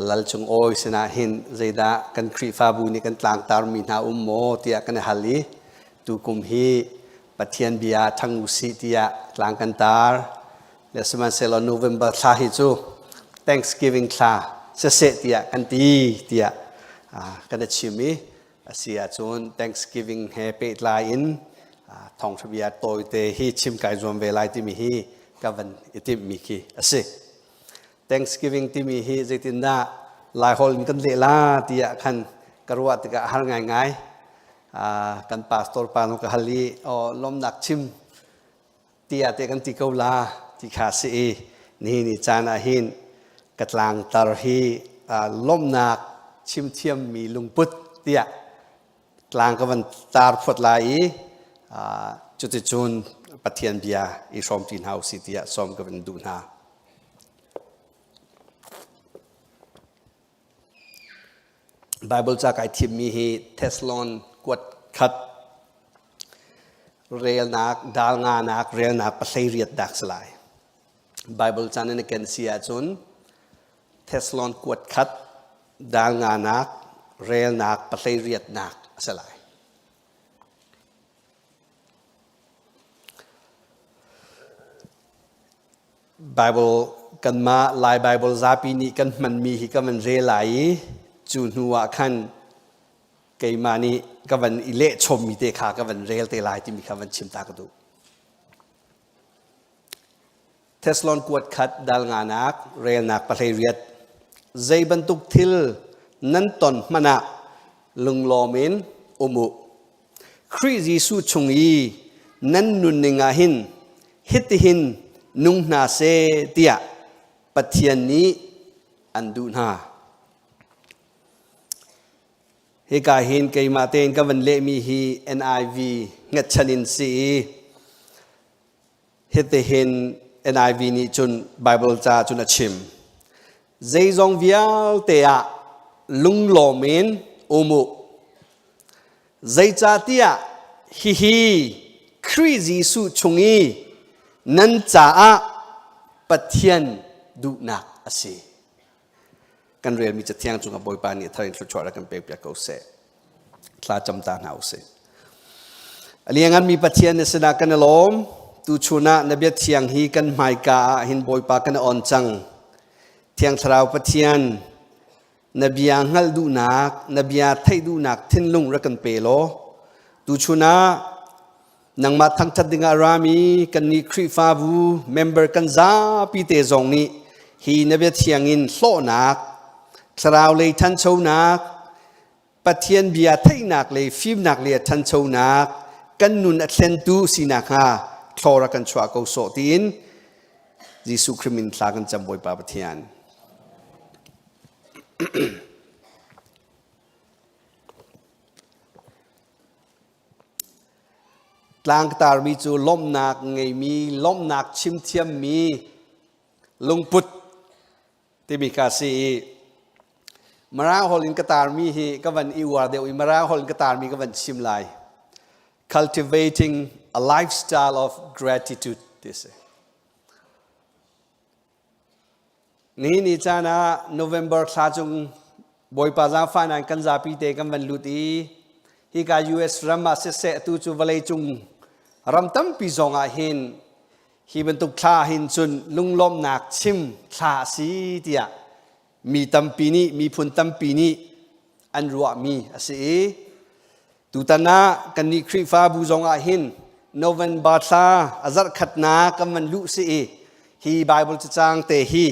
[SPEAKER 7] Lal Cung Awi sinah hin zeidah kan Khrihfabu nih kan tlangtarmi hna um maw tiah kan i hal i tukum hi Pathian bia ṭhang usih tiah tlang kan tar. Le sihmanhsehlaw November thla hi cu Thanksgiving thla siseh tiah kan ti tiah kan i chim i A si ahcun Thanksgiving he pehtlai in thawngṭha bia tawite hi chim kai zuam ve lai timi hi ka van i timhmi khi a si. Thanksgiving timi hi zeitindah Laiholh in kan leh la tiah khan ka ruah tikah a har ngaingai. Kan pastor pa nu ka hal i aw lawmnak chim tiah te kan ti ko la ti kha si i nihin ni caan ah hin ka tlangtar hi lawmhnak chimthiammi lungput tiah tlang ka van tar phot lai i cuticun Pathian bia i hrawmṭi hna usih tiah sawm ka van duh hna. Bible ca kai thimmi hi Thessalon kuat khat relnak dal nganak relnak pahlei riat dak si lai. Bible ca nan ken si ahcun Thessalon kuat khat dal nganak relnak pahlei riatnak a si lai. Bible kanmah Lai Bible zapi nih kan hmanmi hi ka van rel lai i cu hnu ah khan keimah nih ka van i leh chommi te kha ka van rel te lai timi kha van chim ta ka duh. Thessalon kuat khat dal nganak relnak pahlei riat zei bantuk thil nan ton hmanh ah lunglawm in um u. Khrih Jesuh chung i nan nunning ah hin hitihin nung hna seh tiah Pathian nih an duh hna. Hika hin keimah tein ka van lehmi hi NIV hngatchan in si i hitihin NIV nih cun Bible ca cun a chim. Zeizong vialte ah lunglawm in um u. Zeicahtiah hihi Khrih Jesuh chung i nan caah Pathian duhnak a si. Kan relmi Cathiang cungah Bawipa nih a thar in thluachuah rak kan pekpiak ko seh. Thla cam ta hna usih. A lianganmi Pathian na sinah kan i lawm. Tuchun ah na bia thiang hi kan hmaika ah hin Bawipa kan on cang. Thiang Thlarau Pathian, na bia hngalh duhnak, na bia theih duhnak thinlung rak kan pe law, tuchun ah nangmah thangṭhat dingah rami kannih Khrihfabu member kan zapi te zong nih hi na bia thiang in hlawhnak, thlarau lei ṭhanchonak, Pathian bia theihnak le fimnak le ṭhanchonak kan nun a thlentu sinak hnga thlawr a kan chuah ko sawh tiin Jesuh Khrih min thla kan cam Bawipa Pathian. Tlangtarmi cu lawmhnak ngeimi, lawmhnak chimthiammi lungput timi kha si i Mirang holh in ka tarmi hi ka van i uar deuh i Mirang holh in ka tarmi ka van chim lai. Cultivating a lifestyle of gratitude ti si. Ni ni caan ah November thla chung Bawipa zaangfah nan kan zapi te kan van lut i hika US ram ah siseh tu cu vawlei cung ram tampi zong ah hin Hi bantuk thla hin cun lunglawmhnak chim thla a si tiah mi tampi nih miphun tampi nih an ruahmi a si i tutan ah kannih Khrihfabu zong ah hin November thla a zarh khatnak kan van luh si i hi Bible cacang te hi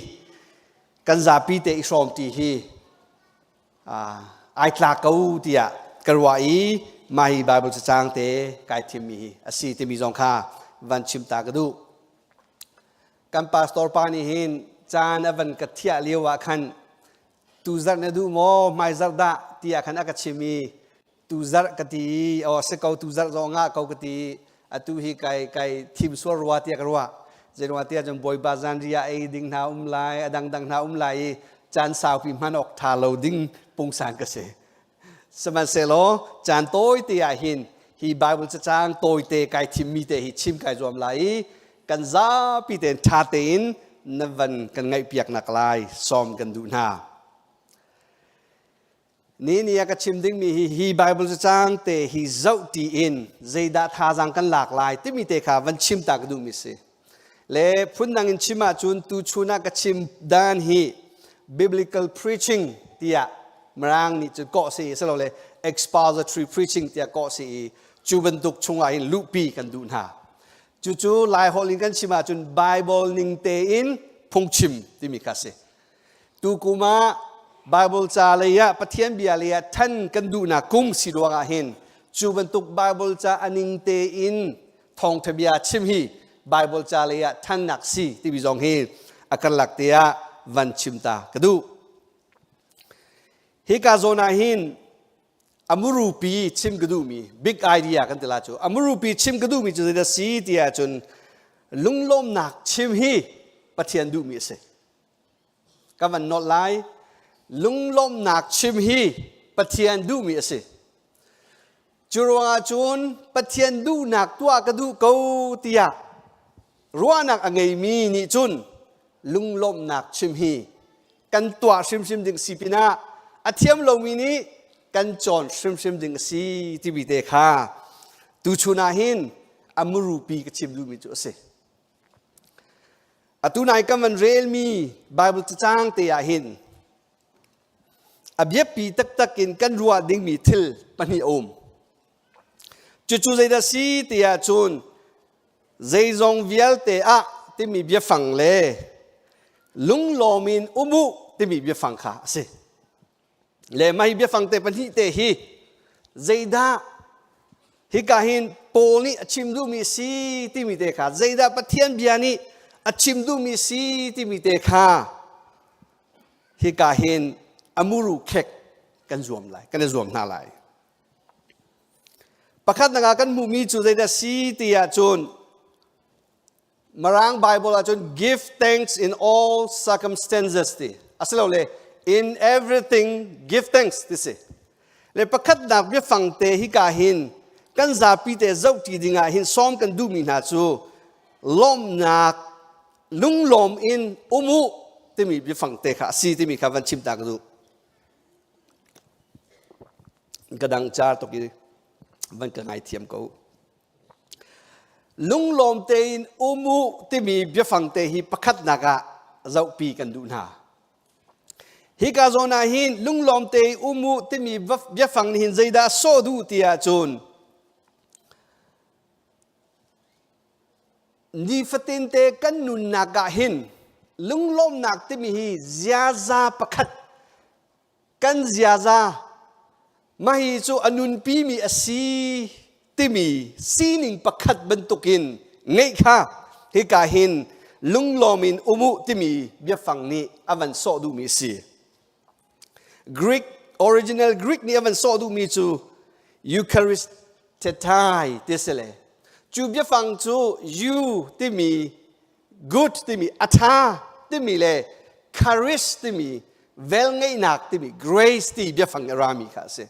[SPEAKER 7] kan zapi te i hrawm ti hi ai tlak ko tiah ka ruah i mah hi Bible cacang te kai thimmi hi a si timi zong kha van chim ta ka duh. Kan pastor pa nih hin caan a van ka thiah lio ah khan tu zarh na duh maw hmai zarh dah tiah khan a ka chim i tu zarh ka ti i aw si ko tu zarh zong ngah ko ka ti i atu hi kai kai thim sual rua tiah ka ruah zeiruang tiah cun bawipa zanriah ei ding hna um lai a dangdang hna um lai i caan saupi hman awk tha lo ding pungsan ka si sihmanhsehlaw caan tawi te ah hin hi Bible cacang tawite kai thimmi te hi chim kai zuam lai i kan zapi tein tha tein na van kan ngaihpiak nak lai sawm kan duh hna. Ni ni a ka chim dingmi hi hi Bible cacang te hi zoh ti in zeidah thazaang kan lak lai timi te kha van chim ta ka duhmi si. Le phundang in chim ahcun tuchun ah ka chim dan hi biblical preaching tiah Mirang nih cun kawh si silole expository preaching tiah kawh si i cu bantuk chungah hin luhpi kan duh hna. Cucu Lai holh in kan chim ahcun Bible ning tein phungchim timi kha si. Tukum ah Bible ca lei ah Pathian bia lei ah than kan duhnak kum si ruangah hin cu bantuk Bible ca a ning tein thawngtha bia chim hi Bible ca lei ah thannak si timi zong hi a karlak te ah van chim ta ka duh. Hika zawn ah hin amurupi chim ka duhmi big idea kan ti la cu amurupi chim ka duhmi cu zeidah si ti ahcun lunglawmnak chim hi Pathian duhmi a si. Ka van nolh lai. Lunglawmhnak chim hi Pathian duhmi a si. Cu ruangah cun Pathian duhnak tuah ka duh ko tiah ruahnak a ngeimi nih cun lunglawmhnak chim hi kan tuah hrimhrim ding si pinah a thiam lomi nih kan cawn hrimhrim ding a si timi te kha tuchun ah hin a murupi ka chim duhmi cu a si. Atu nai kan van relmi Bible cacang te ah hin a biapi taktak in kan ruah dingmi thil pahnih a um. Cucu zeidah si ti ahcun zeizong vialte ah timi biafang le lunglawm in um u timi biafang kha a si. Le mah hi biafang te pahnih te hi zeidah hika hin Paul nih a chim duhmi si timi te kha zeidah Pathian bia nih a chim duhmi si timi te kha hika hin a muru khek kan zuam lai kan i zuam hna lai. Pakhat nak ah kan hmuhmi cu zeidah si ti ahcun Mirang Bible ahcun give thanks in all circumstances ti asilole in everything give thanks ti si. Le pakhatnak biafang te hika hin kan zapi te zohṭi dingah hin sawm kan duhmi hna cu lawmhnak lunglawm in um u timi biafang te kha a si timi kha van chim ta ka duh. Ka dang car tuk i van ka ngaithiam ko. Lunglawm tein um u timi biafang te hi pakhatnak ah zohpi kan duh hna. Hika zawn ah hin lunglawm tein um u timi biafang nih hin zeidah sawh duh ti ahcun nifatin te kan nunnak ah hin lunglawmnak timi hi ziaza pakhat kan ziaza mahhi cu a nunpimi a si timi sining pakhat bantukin ngeih kha hika hin lunglawm in um u timi biafang nih a van sawh duhmi a si. Greek original Greek nih a van sawh duhmi cu Eucharistetai ti a si le cu biafang cu eu timi good timi a ṭha timi le charis timi velngeihnak timi grace ti biafang a rami kha a si.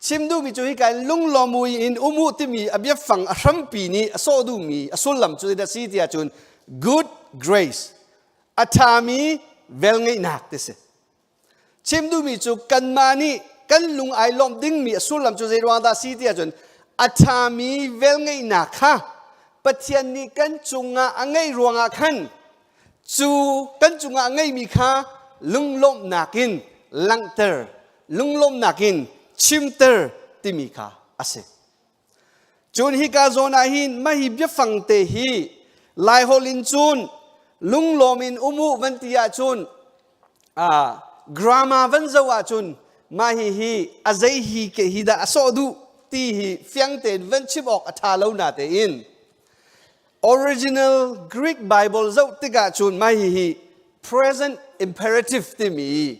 [SPEAKER 7] Chim duhmi cu hika in lunglawm in um u timi a biafang a hrampi nih a sawh duhmi a sullam cu zeidah si tiah cun good grace a ṭhami velngeihnak ti si. Chim duhmi cu kanmah nih kan lung ai lawmh dingmi a sullam cu zei ruang dah si ti ahcun a ṭhami velngeihnak kha Pathian nih kan cungah a ngeih ruangah khan cu kan cungah a ngeihmi kha lunglawmhnak in langhter lunglawmhnak in chimter timi kha a si. Cun hika zawn ah hin mah hi biafang te hi Laiholh in cun lunglawm in um u van ti ahcun grammar van zoh ahcun mah hi hi a zei hi ke hi dah a sawh duh ti hi fiang tein van chim awk a ṭha lo na tein original Greek Bible zoh tikah cun mah hi hi present imperative timi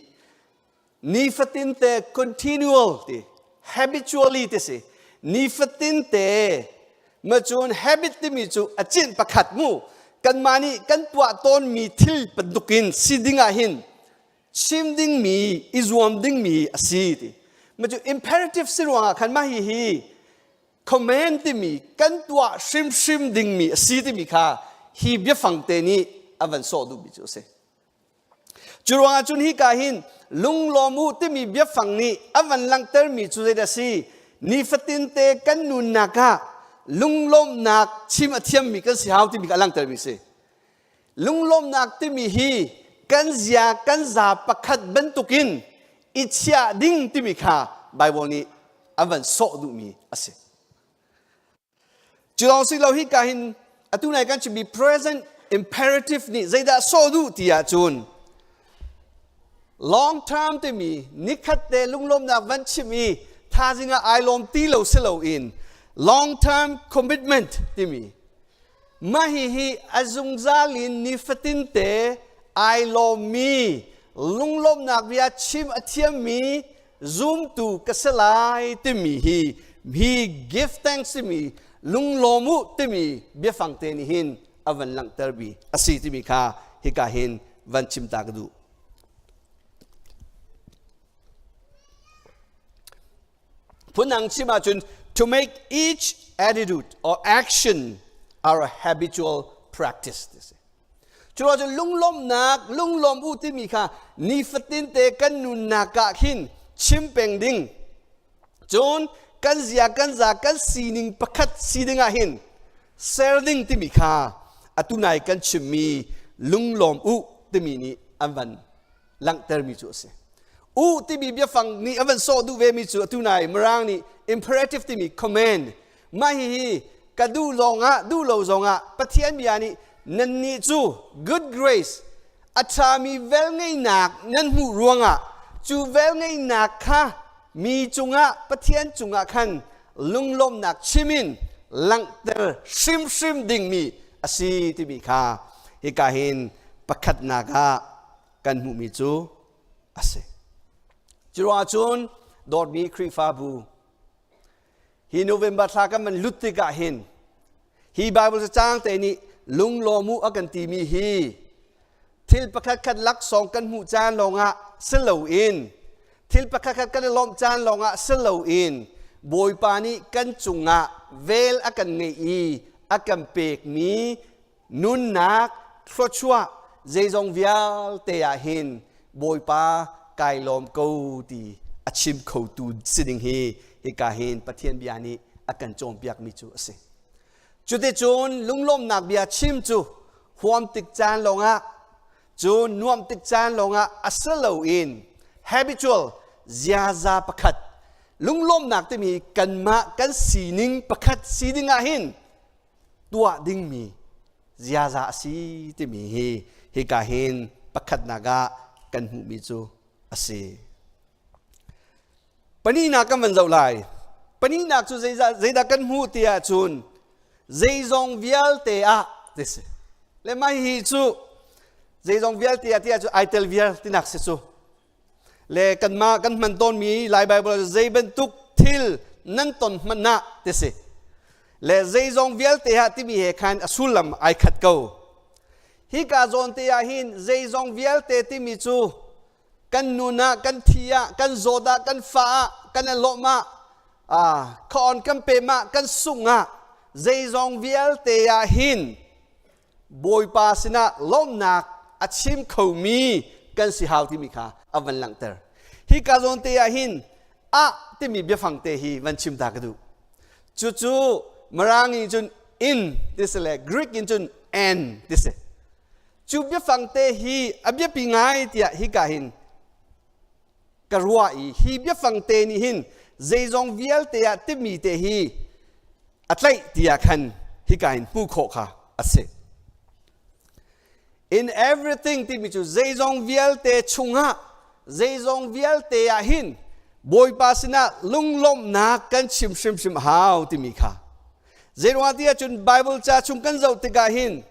[SPEAKER 7] nifatin te continual ti habitually ti si nifatin te ma cun habit timi cu a cinh pakhat mu kanmah nih kan tuah tawnmi thil bantukin si ding ah hin chim dingmi i zuam dingmi a si ti ma cu imperative si ruangah khan mah hi hi command timi kan tuah hrimhrim dingmi a si timi kha hi biafang te nih a van sawh duhmi cu a si Cu ruangah cun hika hin lunglawm u timi biafang nih a van langhtermi cu zeidah a si? Nifatin te kan nunnak ah lunglawmhnak chim a thiammi kan si hau timi kha a langhtermi a si. Lunglawmhnak timi hi kan zia kan za pakhat bantukin i chiah ding timi kha Bible nih a van sawh duhmi a si. Cu lawng si lo hika hin atu nai kan chimmi present imperative nih zeidah sawh duh ti ahcun long term timi nikhat te lunglawmnak van chim i thazing ah ai lawm ti lo si loin long term commitment timi mah hihi a zungzal in nifatin te ai lawmmi lunglawmnak bia chim a thiammi zumtu ka si lai timi hi hi give thanks timi lunglawm u timi biafang te nih hin a van langhter bi a si timi kha hika hin van chim ta ka duh. Phundang chim ahcun to make each attitude or action our habitual practice ti si. Cu cun lunglawmhnak lunglawm u timi kha nifatin te kan nunnak ah khin chim peng ding. Cun kan zia kan za kan sining pakhat si ding ah hin ser ding timi kha atu nai kan chimmi lunglawm u timi nih an van langhtermi cu a si. U timi biafang nih a van sawh duh vemi cu atu nai Mirang nih imperative timi command Mah hihi ka duh lawngah duh lo zongah Pathian bia nih nannih cu good grace a ṭhami velngeihnak nan hmuh ruangah cu velngeihnak kha mi cungah Pathian cungah khan lunglawmhnak chim in langhter hrimhrim dingmi a si timi kha hika hin pakhatnak ah kan hmuhmi cu a si. Cu ruangah cun dawtmi Khrihfabu Hi November thla kan van lut tikah hin hi Bible cacang te nih lunglawm u a kan timi hi thil pakhat khat laksawng kan hmuh caan lawngah si loin thil pakhat khat kan i lawmh caan lawngah si loin Bawipa nih kan cungah vel a kan ngeih i a kan pekmi nunnak thluachuah zeizong vialte ah hin Bawipa kai lawm ko ti a chim khotu si ding hi hika hin Pathian bia nih a kan cawnpiakmi cu a si. Cuticun lunglawmhnak bia chim cu huam tik caan lawngah cu nuam tik caan lawngah a si loin habitual ziaza pakhat lunglawmhnak timi kanmah kan sining pakhat si ding ah hin tuah dingmi ziaza a si timi hi hika hin pakhatnak ah kan hmuhmi cu a si. Pahnihnak kan van zoh lai. Pahnihnak cu zeidah kan hmuh ti ahcun zeizong vialte ah ti si. Le mah hi cu zeizong vialte ah ti ahcun ai tel vial tinak si cu. Le kanmah kan hman tawnmi Lai Bible zei bantuk thil nan ton hmanh ah ti si. Le zeizong vialte ah timi he khan a sullam ai khat ko. Hika zawn te ah hin zeizong vialte timi cu kan nun ah kan thi ah kan zawt ah kan fa ah kan alawm ah khaon kan pem ah kan sung ah zeizong vialte ah hin Bawipa sinah lawmhnak a chim khomi kan si hau timi kha a van langhter. Hi ka zawn te ah hin ah timi biafang te hi van chim ta ka duh. Cucu Mirang in cun in ti si le Greek in cun en ti si. Cu biafang te hi a biapi ngai tiah hika hin ka ruah i hi biafang te nih hin zeizong vialte ah timi te hi a tlaih tiah khan hika hin hmuh khawh kha a si. In everything timi cu zeizong vialte chungah zeizong vialte ah hin Bawipa sinah lunglawmhnak kan chim hrimhrim hau timi kha. Zeiruang ti ahcun Bible ca chung kan zoh tikah hin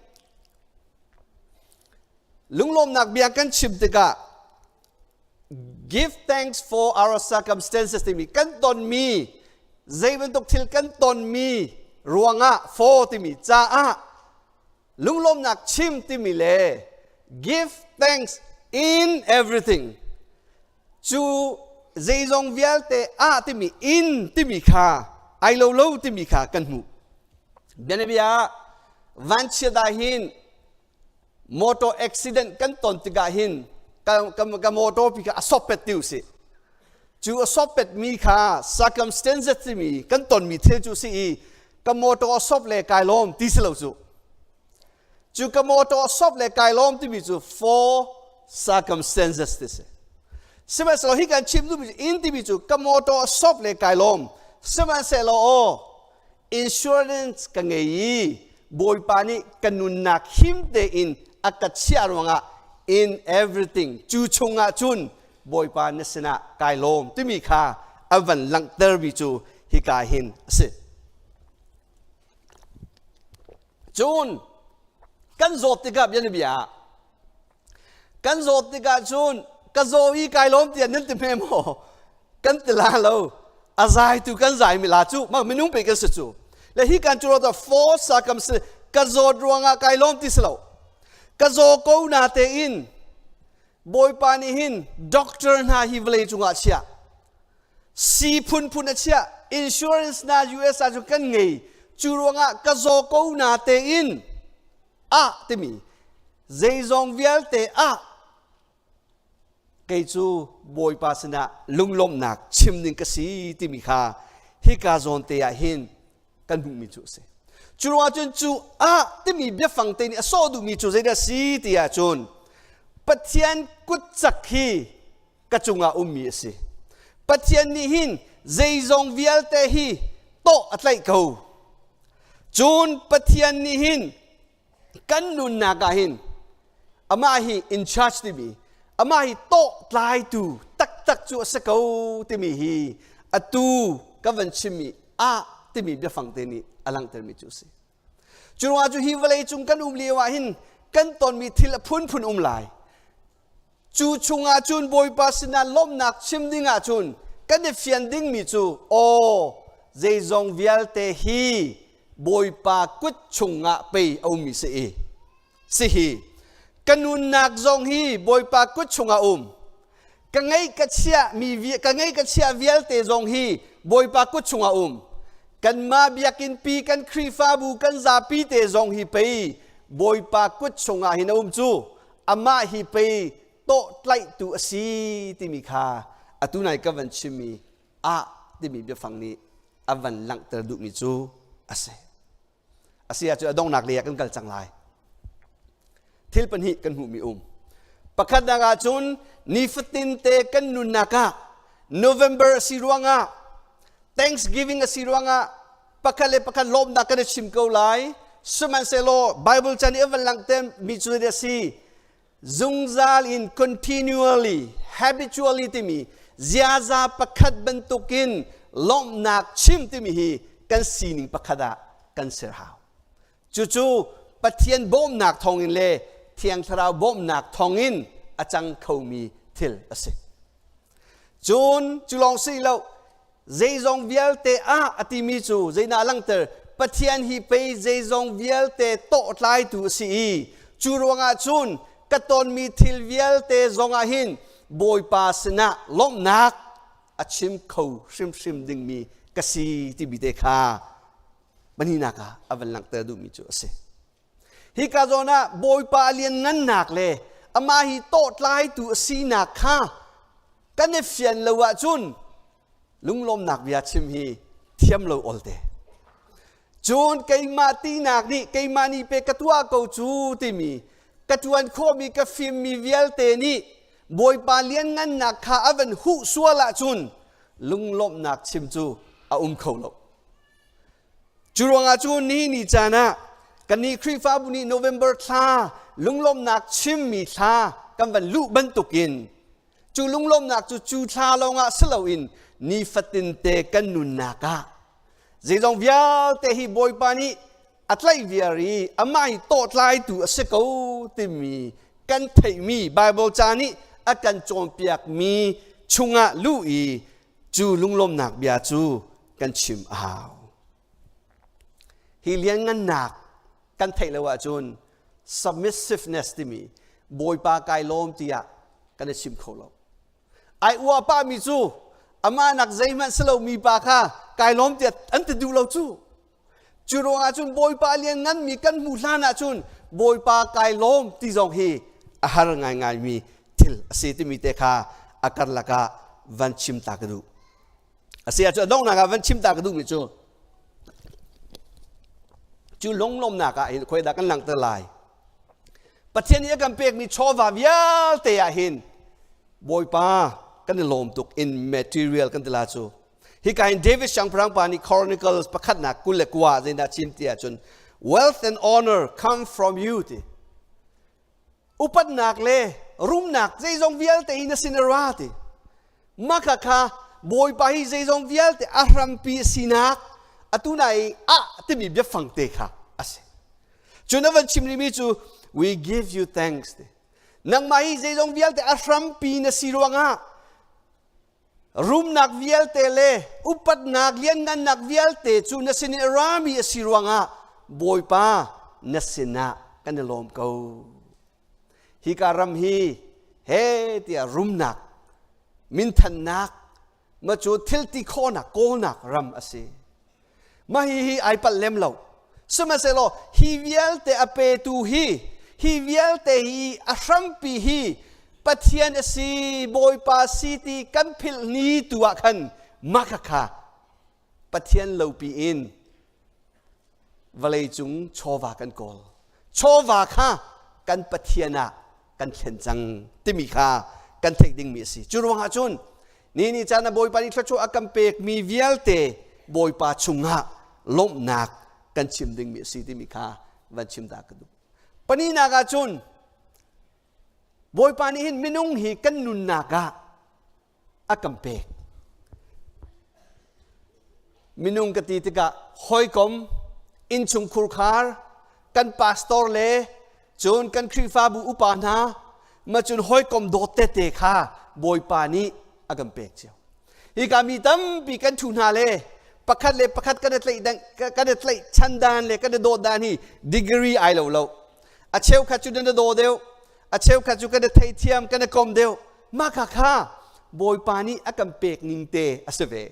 [SPEAKER 7] Lunglawmnak bia kan chim tikah give thanks for our circumstances timi kan tonmi zei bantuk thil kan tonmi ruangah for timi caah lunglawmnak chim timi le give thanks in everything cu zeizong vialte ah timi in timi kha ai lo lo timi kha kan hmuh bianabia vanchiat ah hin motor accident kan ton tikah hin ka, ka, ka motor pi kha a sawppet ti usih cu a sawppet mi kha circumstances timi kan tonmi thil cu si i ka motor a sawp le kai lawm ti si lo cu cu ka motor a sawp le kai lawm timi cu for circumstances ti si sihmanhsehlaw hi kan chim duhmi cu in timi cu ka motor a sawp le kai lawm sihmanhsehlaw aw insurance ka ngei i Bawipa nih ka nunnak him tein a ka chiah ruangah in everything cu chungah cun Bawipa na sinah kai lawm timi kha a van langhtermi cu hika hin a si. Cun kan zawt tikah bianabia ah Kan zawt tikah cun ka zaw i kai lawm tiah nan ti hme maw? Kan ti la lo. A zai tu kan zai mi la cu mak minung pe kan si cu. Le hi kan cu ro for circumstance ka zawt ruangah kai lawm ti si lo. Ka zaw ko na te in Bawipa nih hin doctor hna hi vawlei cungah chiah. Si phunphun a chiah. Insurance na US ah cu kan ngei. Cu ruangah ka zaw ko na te in ah timi zeizong vialte ah kei cu Bawipa sinah lunglawmhnak chim ding ka si timi kha hika zawn te ah hin kan hmuhmi cu a si. Cu ruangah cun cu ah timi biafang te nih a sawh duhmi cu zeidah si ti ahcun Pathian kutcak hi ka cungah ummi a si. Pathian nih hin zeizong vialte hi tawh a tlaih ko. Cun Pathian nih hin kan nunnak ah hin amah hi in charge timi amah hi tawh tlaitu taktak cu a si ko timi hi atu ka van chimmi ah timi biafang te nih a langhtermi cu a si. Cu ruangah cu hi vawlei cung kan um lio ah hin kan tonmi thil a phunphun um lai. Cu chungah cun Bawipa sinah lawmhnak chim dingah cun kan i fian dingmi cu aw zeizong vialte hi Bawipa kut chungah pei a ummi si i si hi ka nunnak zong hi Bawipa kut chungah um ka ngeih ka chiah mi ka ngeih ka chiah vialte zong hi Bawipa kut chungah um kanmah biakinn pi kan Khrihfabu kan zapi te zong hi pei Bawipa kut chungah hin a um cu amah hi pei tawh tlaihtu a si timi kha atu nai ka van chimmi ah timi biafang nih a van langhter duhmi cu a si. A si ahcun a donghnak lei ah kan kal cang lai. Thil pahnih kan hmuhmi um. Pakhatnak ahcun nifatin te kan nunnak ah November a si ruangah Thanksgiving a si ruangah pakhat le pakhat lawmnak kan i chim ko lai. Sihmanhsehlaw Bible chan i a van langhter mi cu a si zungzal in continually habitually timi ziaza pakhat bantukin lawmhnak chim timi hi kan sining pakhat ah kan ser hau. Cucu Pathian bawmhnak thawngin le Thiang Thlarau bawmhnak thawngin a cang khomi thil a si. Cun cu lawng si lo, zeizong vialte ah a timi cu zeidah a langhter? Pathian hi pei zeizong vialte tawhtlaitu a si i cu ruangah cun ka tonmi thil vialte zongah hin Bawipa sinah lawmhnak a chim kho hrimhrim dingmi ka si timi te kha pahnihnak ah a van langhter duhmi cu a si. Hika zawn ah Bawipa a lianngannak le amah hi tawhtlaitu a sinak kha kan i fian lo ahcun lunglawmnak bia chim hi thiam lo olte. Cun keimah tinak nih keimah nih pe ka tuah ko cu timi ka ṭuan khawhmi ka fimmi vialte nih Bawipa lianngannak kha a van huh sual ahcun lunglawmhnak chim cu a um kho lo. Cu ruangah cun nihin ni caan ah kannih Khrihfabu nih November thla lunglawmhnak chimmi thla kan van luh bantukin cu lunglawmhnak cu cu thla lawngah si loin nifatin te kan nunnak ah zeizong vialte hi Bawipa nih a tlaih viar i amah hi tawhtlaitu a si ko timi kan theihmi Bible ca nih a kan cawnpiakmi chungah luh i cu lunglawmhnak bia cu kan chim a hau. Hi lianngannak kan theih lo ahcun submissiveness timi Bawipa kai lawm tiah kan i chim kho lo. Ai ua pa mi cu amah nak zeihmanh si lo mi pa kha kai lawm tiah an ti duh lo cu. Cu ruangah cun Bawipa liannganmi kan hmuh hlan ahcun Bawipa kai lawm ti zong hi a har ngaingaimi thil a si timi te kha a karlak ah van chim ta ka duh. A si ahcun a donghnak ah van chim ta ka duhmi cu cu lunglawmnak ah hin khawi dah kan langhter lai. Pathian nih a kan pekmi chawva vialte ah hin Bawipa kan i lawm tuk in material kan ti la cu. Hika hin David siangpahrang pa nih Chronicles pakhatnak 29 zeidah chim ti ahcun wealth and honor come from you ti. Upatnak le rumnak zeizong vialte hi na sin a ra ti. Maka kha Bawipa hi zeizong vialte a hrampi a sinak atu na i ah timi biafang te kha a si. Cun a van chim rihmi cu we give you thanks ti. Nangmah hi zeizong vialte a hrampi na si ruangah Rumnak vialte le upatnak lianngannak vialte cu na sin i a rami a si ruangah Bawipa na sinah kan i lawm ko. Hika ram hi he tiah rumnak, minthannak, ma cu thilti khawhnak, kawlnak ram a si. Mah hihi ai palh lem lo. Sihmanhsehlaw hi vialte a petu hi, hi vialte hi a hrampi hi Pathian a si, Bawipa si ti kan philh ni tu ah khan mah khakha Pathian lopi in vawlei cung chawva kan kawl. Chawva kha kan Pathian ah kan thlen cang timi kha kan theih dingmi a si. Cu ruangah cun ni ni caan ah Bawipa nih thluachuah a kan pekmi vialte Bawipa chungah lawmhnak kan chim dingmi a si timi kha van chim ta ka duh. Pahnihnak ah cun Bawipa nih hin minung hi kan nunnak ah a kan pek. Minung ka ti tikah hawikom, innchung khurkhar, kan pastor le cun kan Khrihfabu upa hna, ma cun hawikom dawt tete kha Bawipa nih a kan pek cio. Hika mi tampi kan thu hna le pakhat le pakhat kan i tlaih kan i tlaih chan dan le kan i dawt dan hi degree ai lo lo. A cheukhat cu nan i daw deuh, a cheukhat cu kan i theithiam, kan i kom deuh. Mah kha kha Bawipa nih a kan pek ning te a si ve.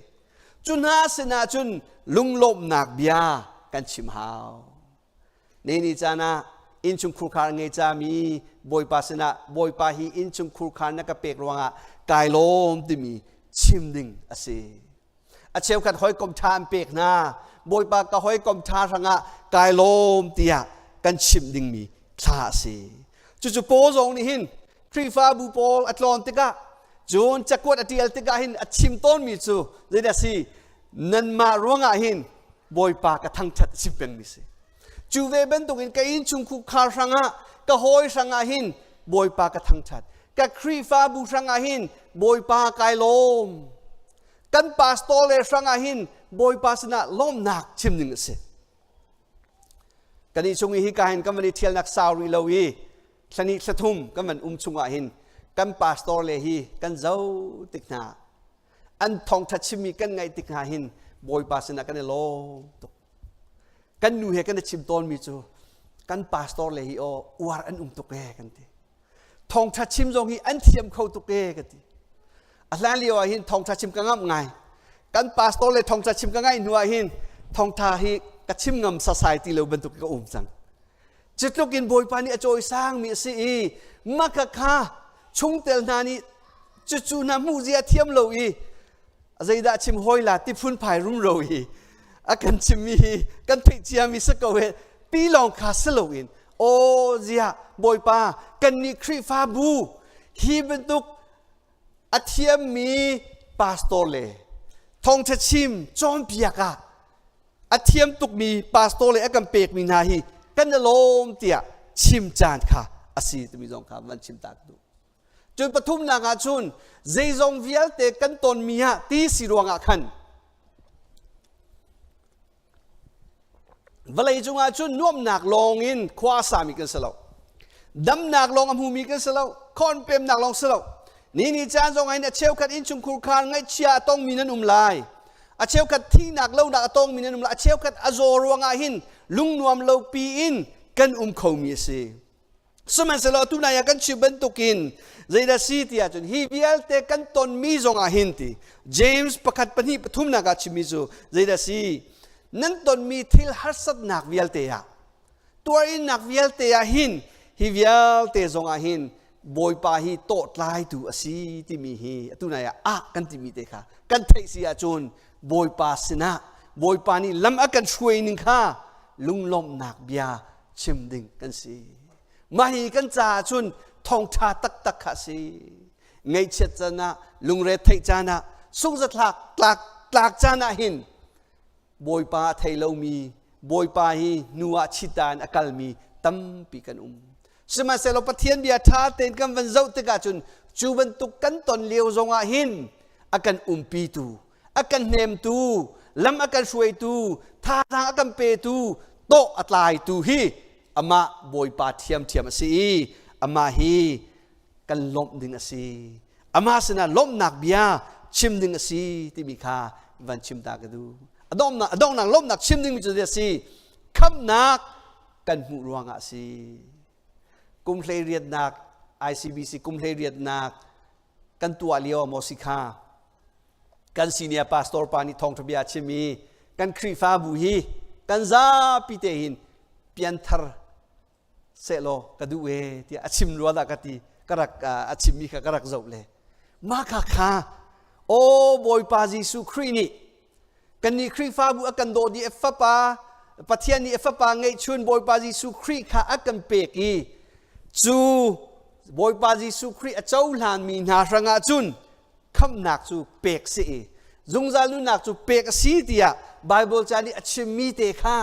[SPEAKER 7] Cu hna sinah cun lunglawmhnak bia kan chim hau. Ni ni caan ah innchung khurkhar ngei cami Bawipa sinah Bawipa hi innchung khurkhar na ka pek ruangah kai lawm timi chim ding a si. A cheukhat hawikom ṭha an pek hna. Bawipa ka hawikom ṭha hrangah kai lawm tiah kan chimh dingmi thla a si. Cucu Paul zong nih hin Khrihfabu pawl a tlawn tikah cun cakuat a ṭial tikah hin a chim tawnmi cu zeidah a si? Nanmah ruangah hin Bawipa ka thangṭhat a chim pengmi si. Cu ve bantukin ka innchungkhar khar hrangah ka hawi hrangah hin Bawipa ka thangṭhat. Ka Khrihfabu hrangah hin Bawipa kai lawm. Kan pastor le hrangah hin Bawipa sinah lawmnak chim ding a si. Kan i chung i hika hin kan van i ṭhialnak sau rih lo i thlani thlathum kan van um chungah hin kan pastor le hi kan zoh tik hna an thawngṭha chimmi kan ngaih tik hna hin Bawipa sinah kan i lawm tuk. Kan nu he kan i chim tawnmi cu kan pastor le hi aw uar an um tuk ee kan ti. Thawngṭha chim zong hi an thiam kho tuk ee ka ti. A hlan lio ah hin thawngṭha chim ka ngamh ngai. Kan pastor le thawngṭha chim ka ngaih hnu ah hin thawngṭha hi ka chim ngam sasai ti lo bantuk ka um cang. Cutluk in Bawipa nih a cawisangmi a si i maka kha chungtel hna nih cucu hna hmuh zia thiam lo i zeidah chim hawi la ti phunphai rumro hi a kan chimmi hi kan theih ciami si ko he ti lawng kha si loin aw ziah Bawipa kannih Khrihfabu hi bantuk a thiammi pastor le thawngṭha chim cawnpiak ah a thiam tukmi pastor le a kan pekmi hna hi kan i lawm tiah chim caan kha a si timi zong kha van chim ta ka duh. Cun pathumnak ah cun zeizong vialte kan tonmi ah ti si ruangah khan vawlei cungah cun nuamnak lawng in khua a sami kan si lo. Damnak lawng a hmumi kan si lo. Khawnpemnak lawng si lo. Ni ni caan zong in a cheukhat innchungkhur khar ngaihchia a tongmi nan um lai. A cheukhat thihnak lonak a tongmi nan um lai. A cheukhat a zaw ruangah hin lungnuam lo pi in kan um khomi a si. Sihmanhsehlaw atu nai ah kan chim bantukin zeidah si ti ahcun hi vialte kan tonmi zongah hin ti James pakhat pahnih pathumnak ah chimmi cu zeidah si nan tonmi thil harsatnak vialte ah tuarinnak vialte ah hin hi vialte zongah hin Bawipa hi tawhtlaitu a si timi hi atu nai ah ah kan timi te kha kan theih si ahcun Bawipa sinah Bawipa nih lam a kan hruai ning kha lunglawmhnak bia chim ding kan si. Mah hi kan caah cun thawngṭha taktak kha a si. Ngaihchiat caan ah, lungre theih caan ah, sungzathlak tlak tlak caan ah hin Bawipa a thei lomi, Bawipa hi hnu ah chita in a kalmi tampi kan um. Sihmanhsehlaw Pathian bia ṭha tein kan van zoh tikah cun cu bantuk kan ton lio zongah hin a kan umpitu, a kan hnemtu, lam a kan hruaitu, thazaang a kan petu, tawh a tlaitu hi amah Bawipa ṭhiamṭhiam a si i amah hi kan lawmh ding a si. Amah sinah lawmhnak bia chim ding a si timi kha van chim ta ka duh. A donghnak, a donghnak lawmhnak chim dingmi cu a si. Khamhnak kan hmuh ruangah a si. Kum hleiriatnak ICBC kum hleiriatnak kan tuah lio maw si kha kan senior pastor pa nih thawngṭha bia chim i kan Khrihfabu hi kan zapi te hin pianthar sehlaw ka duh e tiah a chim rua dah ka ti ka rak a chimmi kha ka rak zoh le mah kha kha aw Bawipa Jesuh Khrih nih kannih Khrihfabu a kan daw dih a fapa Pathian nih a fapa ngeihchun Bawipa Jesuh Khrih kha a kan pek i cu Bawipa Jesuh Khrih a cohlanmi hna hrangah cun khamhnak cu pek si i zungzal nunnak cu pek a si tiah Baibal ca nih a chimmi te kha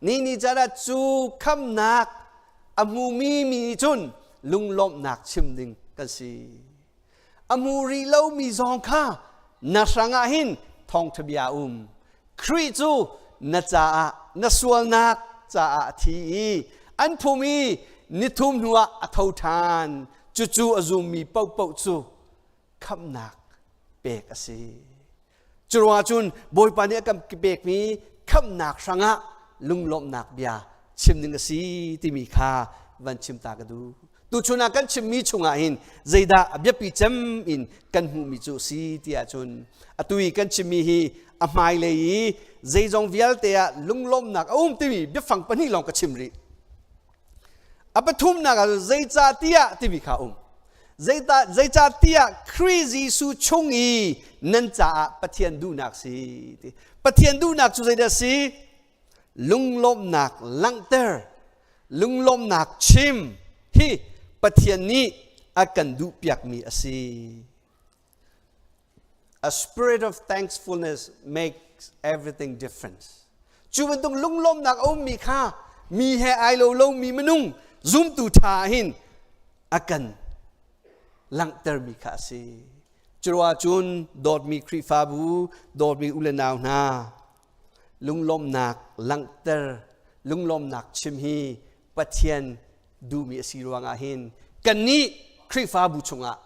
[SPEAKER 7] ni ni caan ah cu khamhnak a hmumi mi nih cun lunglawmhnak chim ding kan si. A hmu rih lomi zong kha na hrangah hin thawngṭha bia um. Khrih cu na caah na sualnak caah a thi i an phum i nithum hnuah a tho ṭhan. Cucu a zummi paohpaoh cu khamhnak pek a si. Cu ruangah cun Bawipa nih a kan pekmi khamhnak hrangah lunglawmhnak bia chim ding a si timi kha van chim ta ka duh. Tuchun ah kan chimmi chungah hin zeidah a biapi cem in kan hmuhmi cu a si ti ahcun atu i kan chimmi hi a hmailei i zeizong vialte ah lunglawmhnak a um timi biafang pahnih lawng ka chim rih. A pathumnak ah zeicah tiah timi kha a um. Zeicahtiah Khrih Jesuh chung i nan caah Pathian duhnak si ti. Pathian duhnak cu zeidah si? Lunglawmhnak langhter, lunglawmhnak chim hi Pathian nih a kan duhpiakmi a si. A spirit of thankfulness makes everything different. Cu bantuk lunglawmhnak a ummi kha mi he ai lo lomi minung zumtu ṭha hin a kan langhtermi kha a si. Curuah cun dawtmi Khrihfabu, dawtmi u le nau hna, lunglawmhnak langhter, lunglawmhnak chim hi Pathian duhmi a si ruangah hin kannih Khrihfabu chungah,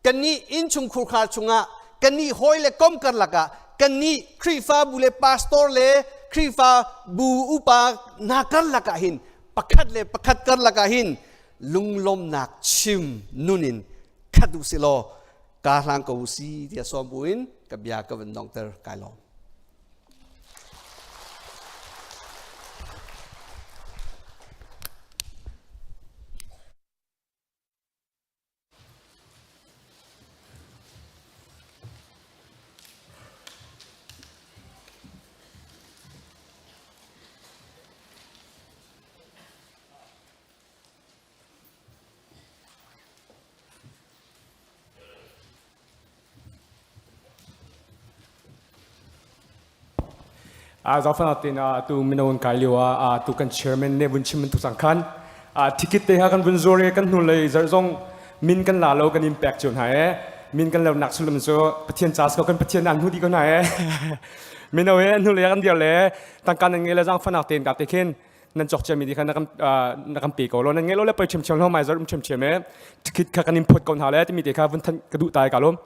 [SPEAKER 7] kannih innchungkhur khar chungah, kannih hawi le kom karlak ah, kannih Khrihfabu le pastor le Khrihfabu upa hna karlak ah hin pakhat le pakhat karlak ah hin lunglawmhnak chim nun in khat u si law ka hlang ko u si tiah sawm buin ka bia ka vun donghter kai lawm.
[SPEAKER 8] Zaangfahnak tein atu mino an kai lio ah tu kan chairman nih vun chim bantuk cang khan ticket te ha kan vun zuar i kan hnulei zarh zong min kan la lo kan in pek cio hna e min kan lo nak sullam cu Pathian ca ko kan Pathian an hnu di ko hna e mino he an hnulei kan dir le tangka nan ngei le zaangfahnak tein ka te khin nan cawk ciami di kha na kan na kan pe ko lo nan ngei lo le poi ṭhiamṭhiam lo mai zarh um ṭhiamṭhiam e ticket kha kan in phawt ko hna le timi te kha vun thanh ka duh tai ka lawm.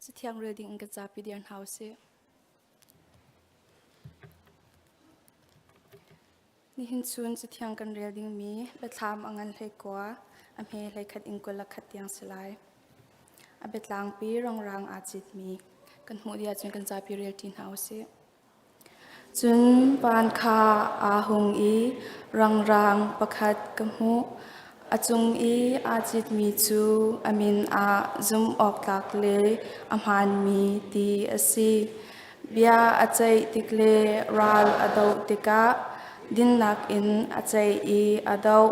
[SPEAKER 6] Cathiang rel ding in kan zapi dir hna usih. Nihin chun cathiang kan rel dingmi biathlam a ngan hlei kua, a hme hlei khat in 21 tiang si lai. A biatlangpi rongrang aa citmi kan hmuh dih ahcun kan zapi rel ṭi hna usih. Cun van kha aa hung i rangrang pakhat ka hmuh. A cung i aa citmi cu a min ah zumhawktlak le a hmaanmi ti a si. Bia a ceih tik le ral a doh tikah dinnak in a ceih i a doh.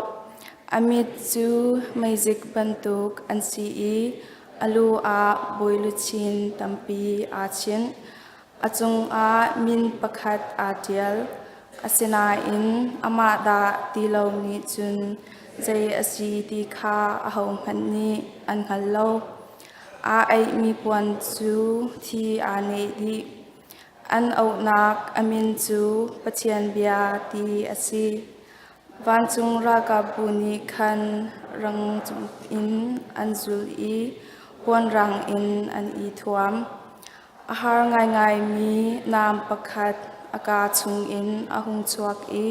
[SPEAKER 6] A mit cu meizik bantuk an si i a lu ah bawiluchin tampi aa chinh. A cungah min pakhat aa ṭial, asinain amah dah ti lo nih cun zei a si ti kha ahohmanh nih an hngal lo. Aa aihmi puan cu thi aa neh dih. An auhnak a min cu Pathian Bia ti a si. Vancung ralkapbu nih khan rang in an zul i puanrang in an i thuam. A har ngaingaimi naam pakhat a kaa chungin a hung chuak i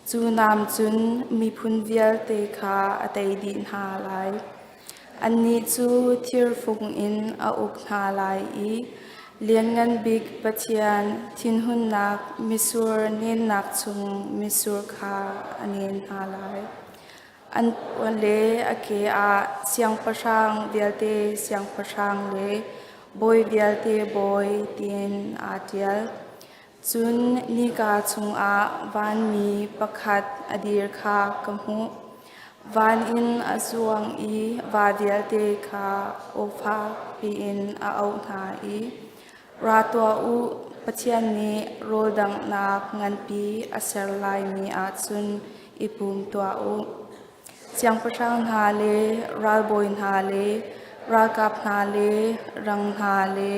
[SPEAKER 6] cu naam cun miphun vialte kha a tei dih hna lai. Annih cu thirfung in a uk hna lai i Lianngan Bik Pathian thinhunnak mitsur nennak chung mitsur kha a nen hna lai. An puan le a ke ah siangpahrang vialte siangpahrang le bawi vialte bawi tiin aa ṭial. Cun nika chungah vanmi pakhat a dir kha ka hmuh. Van in a zuang i va vialte kha aw fak piin a auh hna i, Ra tuah u, Pathian nih rawldanghnak nganpi a ser laimi ah cun i pum tuah u. Siangpahrang hna le ralbawi hna le ralkap hna le rang hna le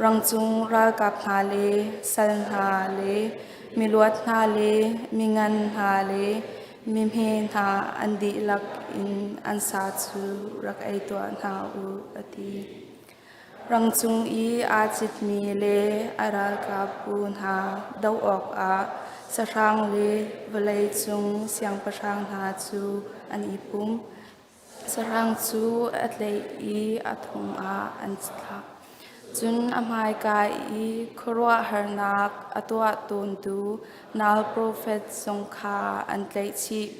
[SPEAKER 6] rangcung ralkap hna le sal hna le miluat hna le mingan hna le mihme hna an dihlak in an sa cu rak ei tuah hna u, a ti. Rangcung i aa citmi le a ralkapbu hna doh awkah sahrang le vawleicung siangpahrang hna cu an i pum. Sahrang cu a tlaih i a thong ah an thlak. Cun a hmaika i khuaruahharnak a tuah tawntu nal profet zong kha an tlaih chih.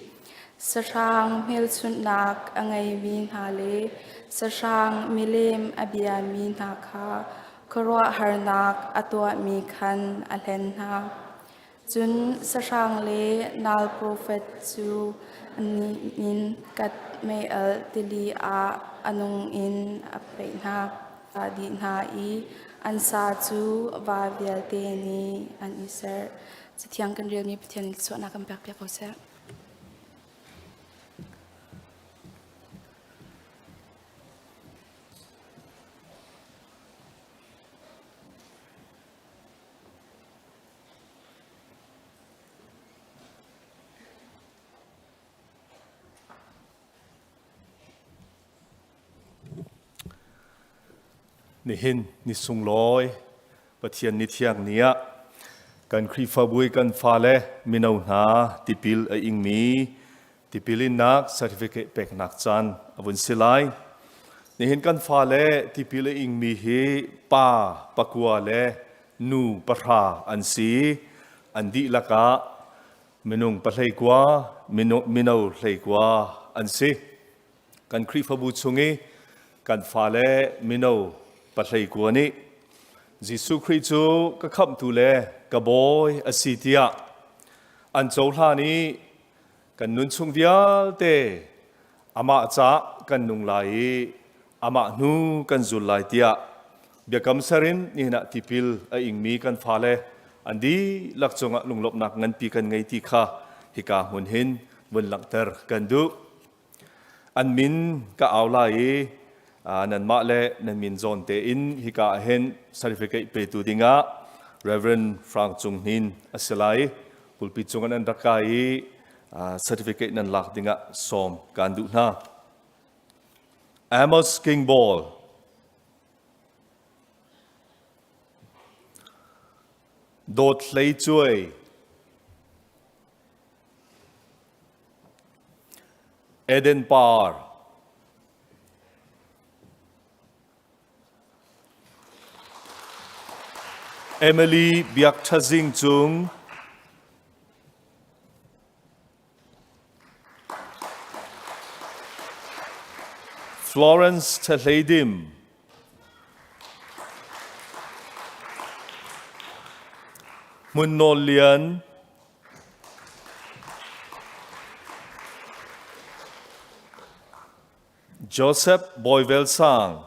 [SPEAKER 6] Sahrang hmelchunhnak a ngeimi hna le sahrang milem a biami hna kha khuaruahharnak a tuahmi khan a hlen hna. Cun sahrang le nal profet cu annih min kat meialh tili ah a nung in a paih hna. A dih hna i an sa cu va vialte nih an i serh. Cathiang kan relmi Pathian nih thluachuahnak kan pekpiak ko seh.
[SPEAKER 9] Nihin ni sunglawi Pathian ni thiang ni ah kan Khrihfabu i kan fale mino hna tipil a ingmi tipil innak certificate peknak caan a vun si lai. Nihin kan fale tipil a ingmi hi pa pakua le nu pahra an si. An dihlak ah minung pahleikua, mino hleikua an si. Kan Khrihfabu chung i kan fale mino pahleikua nih Jesuh Khrih cu ka khamhtu le ka bawi a si tiah an cohlan i kan nun chung vialte amah caah kan nung lai i amah hnu kan zul lai tiah biakam ser in nihin ah tipil a ingmi kan fale an dihlak cungah lunglawmhnak nganpi kan ngei ti kha hika hmun hin vun langhter kan duh. An min ka au lai i nanmah le nan min zawn tein hika ah hin certificate petu dingah Reverend Frank Cung Hnin a si lai. Pulpit cung an rak kai i certificate nan lak dingah sawm kaan duh hna. Amos King Ball Dawt Hlei Cuai Eden Par Emily Biak Tha Zing Cung Florence Tha Hlei Dim Hmun Nawl Lian Joseph Bawivel Sang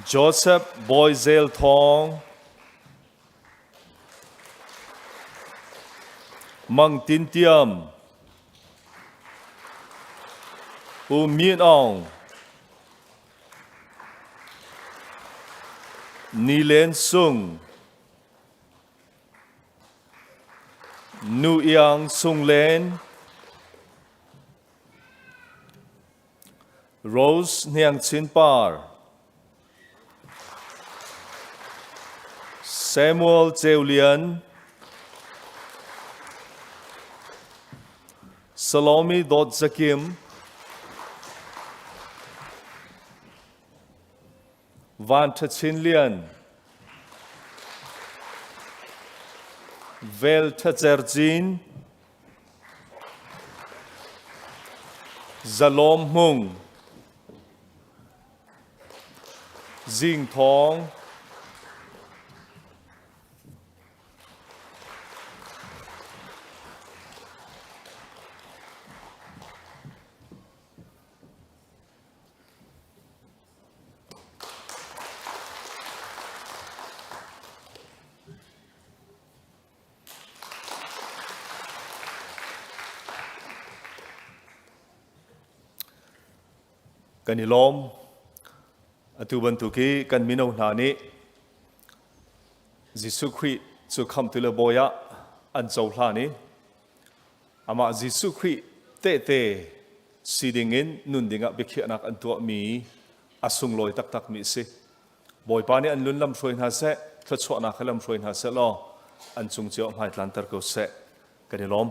[SPEAKER 9] Joseph Bawi Zel Thawng Mang Tin Tiam U Min Aung Ni Len Sung Nu Iang Sung Len Rose Hniang Chin Par Samuel Ceu Lian Salome Dawt Zakim Van Tha Chin Lian Vel Tha Cer Cin Zalawm Hmung Zing Thawng Kan i lawm. Atu bantuk hi kan mino hna nih Jesuh Khrih cu khamhtu le bawi ah an cohlan i amah Jesuh Khrih tehte si dingin nun dingah biakhiahnak an tuahmi a sunglawi taktakmi a si. Bawipa nih an lun lam hruai hna seh, thluachuahnak he lam hruai hna seh law an cung cio hmai tlanter ko seh. Kan i lawm.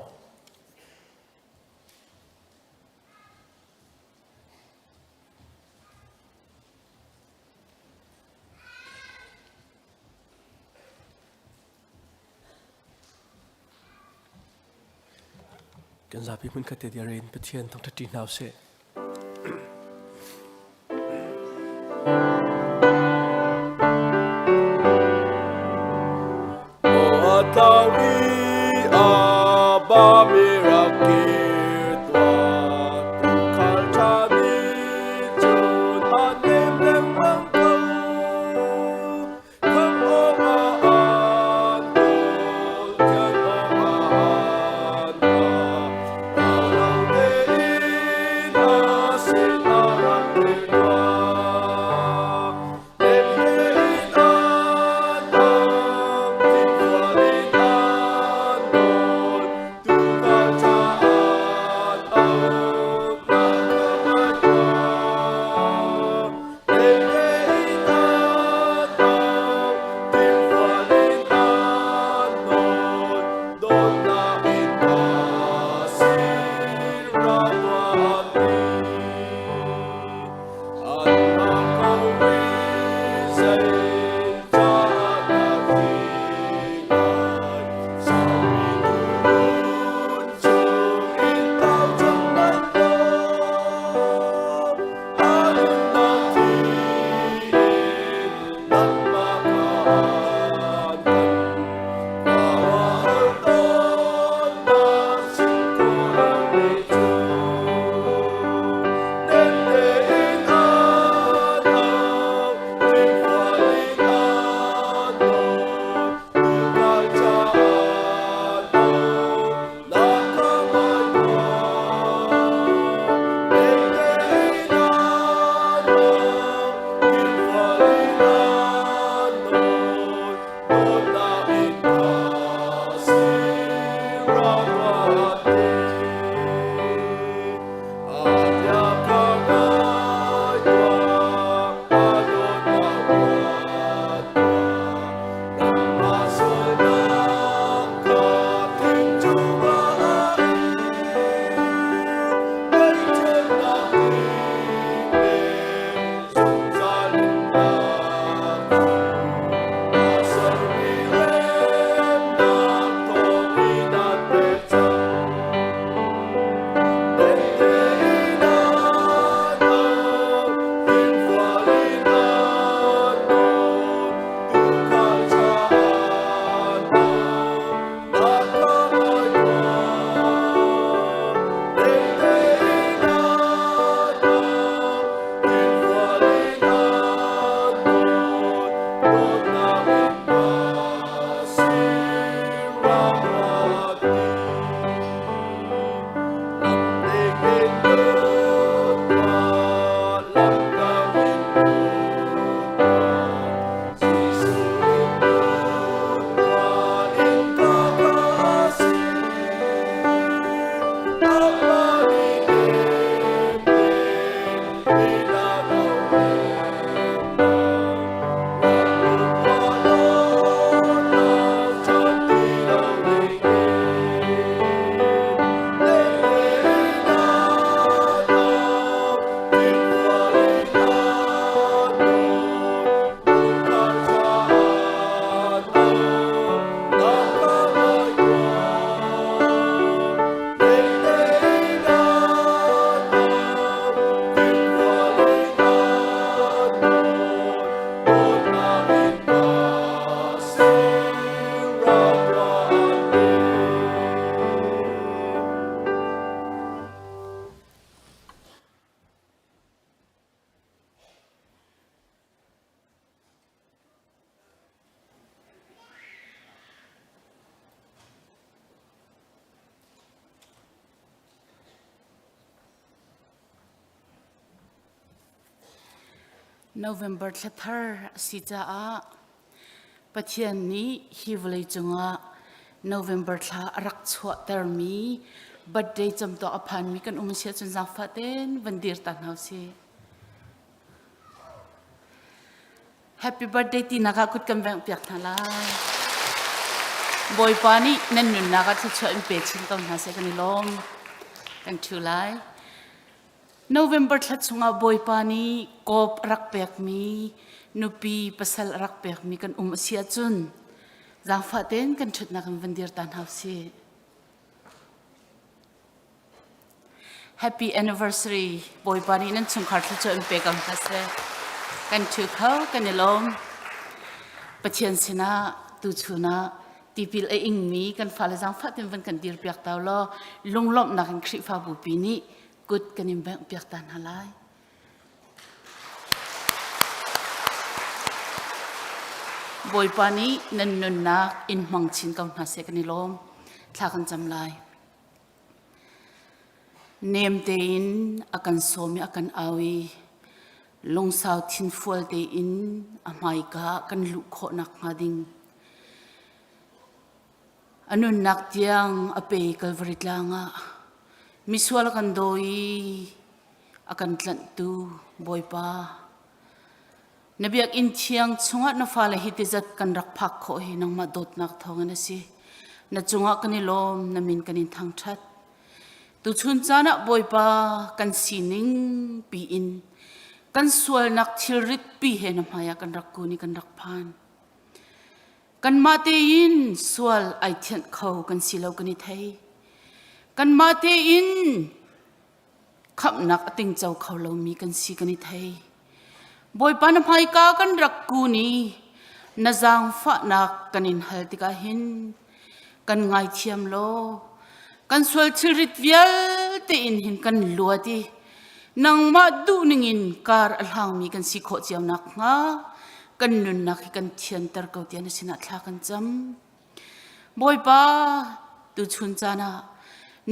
[SPEAKER 10] Kan zapi hmunkhat te dir in Pathian thangṭhat ṭi hna usih.
[SPEAKER 11] Atawi abami rakir. November thla thar a si caah Pathian nih hi vawlei cungah November thla a rak chuahtermi birthday camtuak a phanmi kan um a si ahcun zaangfah tein van dir ta hna usih. Happy birthday tinak ah kut kan vengh piak hna lai. Bawipa nih nan nunnak ah thluachuah in pe chin ko hna seh kan i lawm. Kan ṭhu lai. November thla chungah Bawipa nih kawp a rak pekmi, nupi pasal a rak pekmi kan um a si ahcun zaangfah tein kan ṭhutnak in van dir ta hna usih. Happy anniversary Bawipa nih nan chungkhar thluachuah in pe ko hna seh. Kan ṭhu kho, kan i lawm. Pathian sinah tuchun ah tipil a ingmi kan fale zaangfah tein van kan dirpiak ta law lunglawmhnak in Khrihfabu pi nih kut kan in bengh piak ta hna lai. Bawipa nih nan nunnak in hmang chin ko hna seh kan i lawm. Thla kan cam lai. Nem tein a kan sawm i a kan au i lungsau thinfual tein a hmaika ah kan luh khawh nakhnga ding a nunnak tiang a pe Kalvari tlang ah misual a kan daw i a kan tlanhtu Bawipa Na biakinn thiang chungah na fale hi tizat kan rak phak khawh hi nangmah dawtnak thawngin a si. Na cungah kan i lawm, na min kan in thangṭhat. Tuchun caan ah Bawipa kan sining piin kan sualnak thilrit pi he na hmaiah kan rak kun i kan rak phan. Kanmah tein sual ai thianh kho kan si lo kan i thei. Kanmah tein khamhnak a tingco kho lomi kan si kan i thei. Bawipa na hmaika kan rak kun i na zaangfahnak kan in hal tikah hin kan ngaithiam law kan sual thilrit vialte in hin kan luat i nangmah duhning in kar a hlangmi kan si khawh cio nakhnga kan nunnak hi kan thianter ko tiah na sinah thla kan cam. Bawipa, tuchun caan ah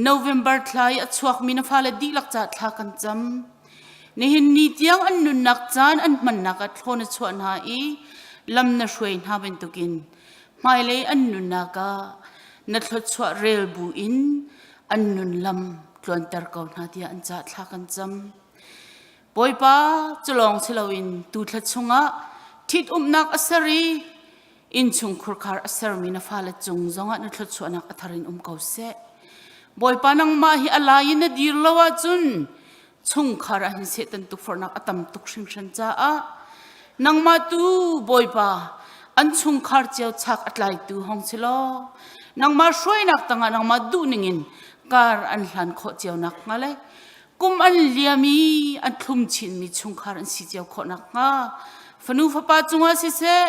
[SPEAKER 11] November thla i a chuakmi na fale dihlak ca thla kan cam. Nihin ni tiang an nunnak caan an hmannak ah thlawn a chuah hna i lam na hruai hna bantukin hmailei an nunnak ah na thluachuah rel bu in an nun lam tluanter ko hna tiah an ca thla kan cam. Bawipa, cu lawng si loin tu thla chungah ṭhitumnak a ser i Innchungkhurkhar a sermi na fale cung zongah na thluachuahnak a thar in um ko seh. Bawipa nangmah hi a lai in na dir lo ahcun chungkhar ah hin Satan tukforhnak a tam tuk hringhran caah nangmah tu Bawipa an chungkhar cio chak a tlaitu hong si law nangmah hruainak tangah nangmah duhning in kar an hlan khawh cio nakhnga le kum an liam i an thlum chinmi chungkhar an si cio khawh nakhnga fanu fapa cungah siseh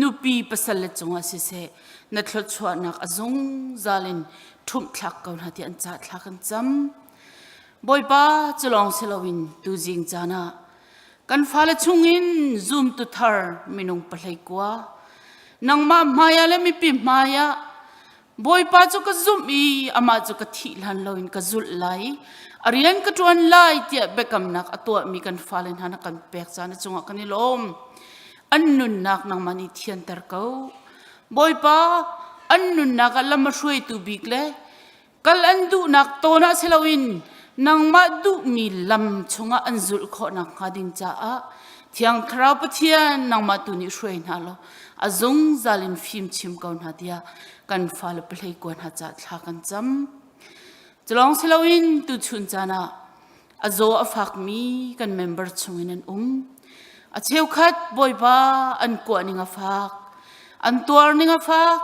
[SPEAKER 11] nupi pasal le cungah siseh na thluachuahnak a zungzal in ṭhumh thlak ko hna tiah an ca thla kan cam Bawipa cu lawng si loin tuzing caan ah kan fale chungin zumtu thar minung pahlei kua nangmah hmaiah le mipi hmaiah Bawipa cu ka zumh i amah cu ka thih hlan loin ka zulh lai i a rian ka ṭuan lai tiah biakamnak a tuahmi kan fale hna na kan pek caan a cungah kan i lawm. An nunnak nangmah nih thianter ko. Bawipa, an nunnak ah lam a hruaitu bik le kal an duhnak tawn ah si loin nangmah duhmi lam chungah an zulh khawh nakhnga ding caah Thiang Thlarau Pathian nangmah tu nih hruai hna law a zungzal in fim chim ko hna tiah kan fale pahlei kua hna ca thla kan cam. Culawng si loin tuchun caan ah a zaw a fakmi kan member chungin an um. A cheukhat Bawipa an kuah ning a fak, an tuar ning a fak,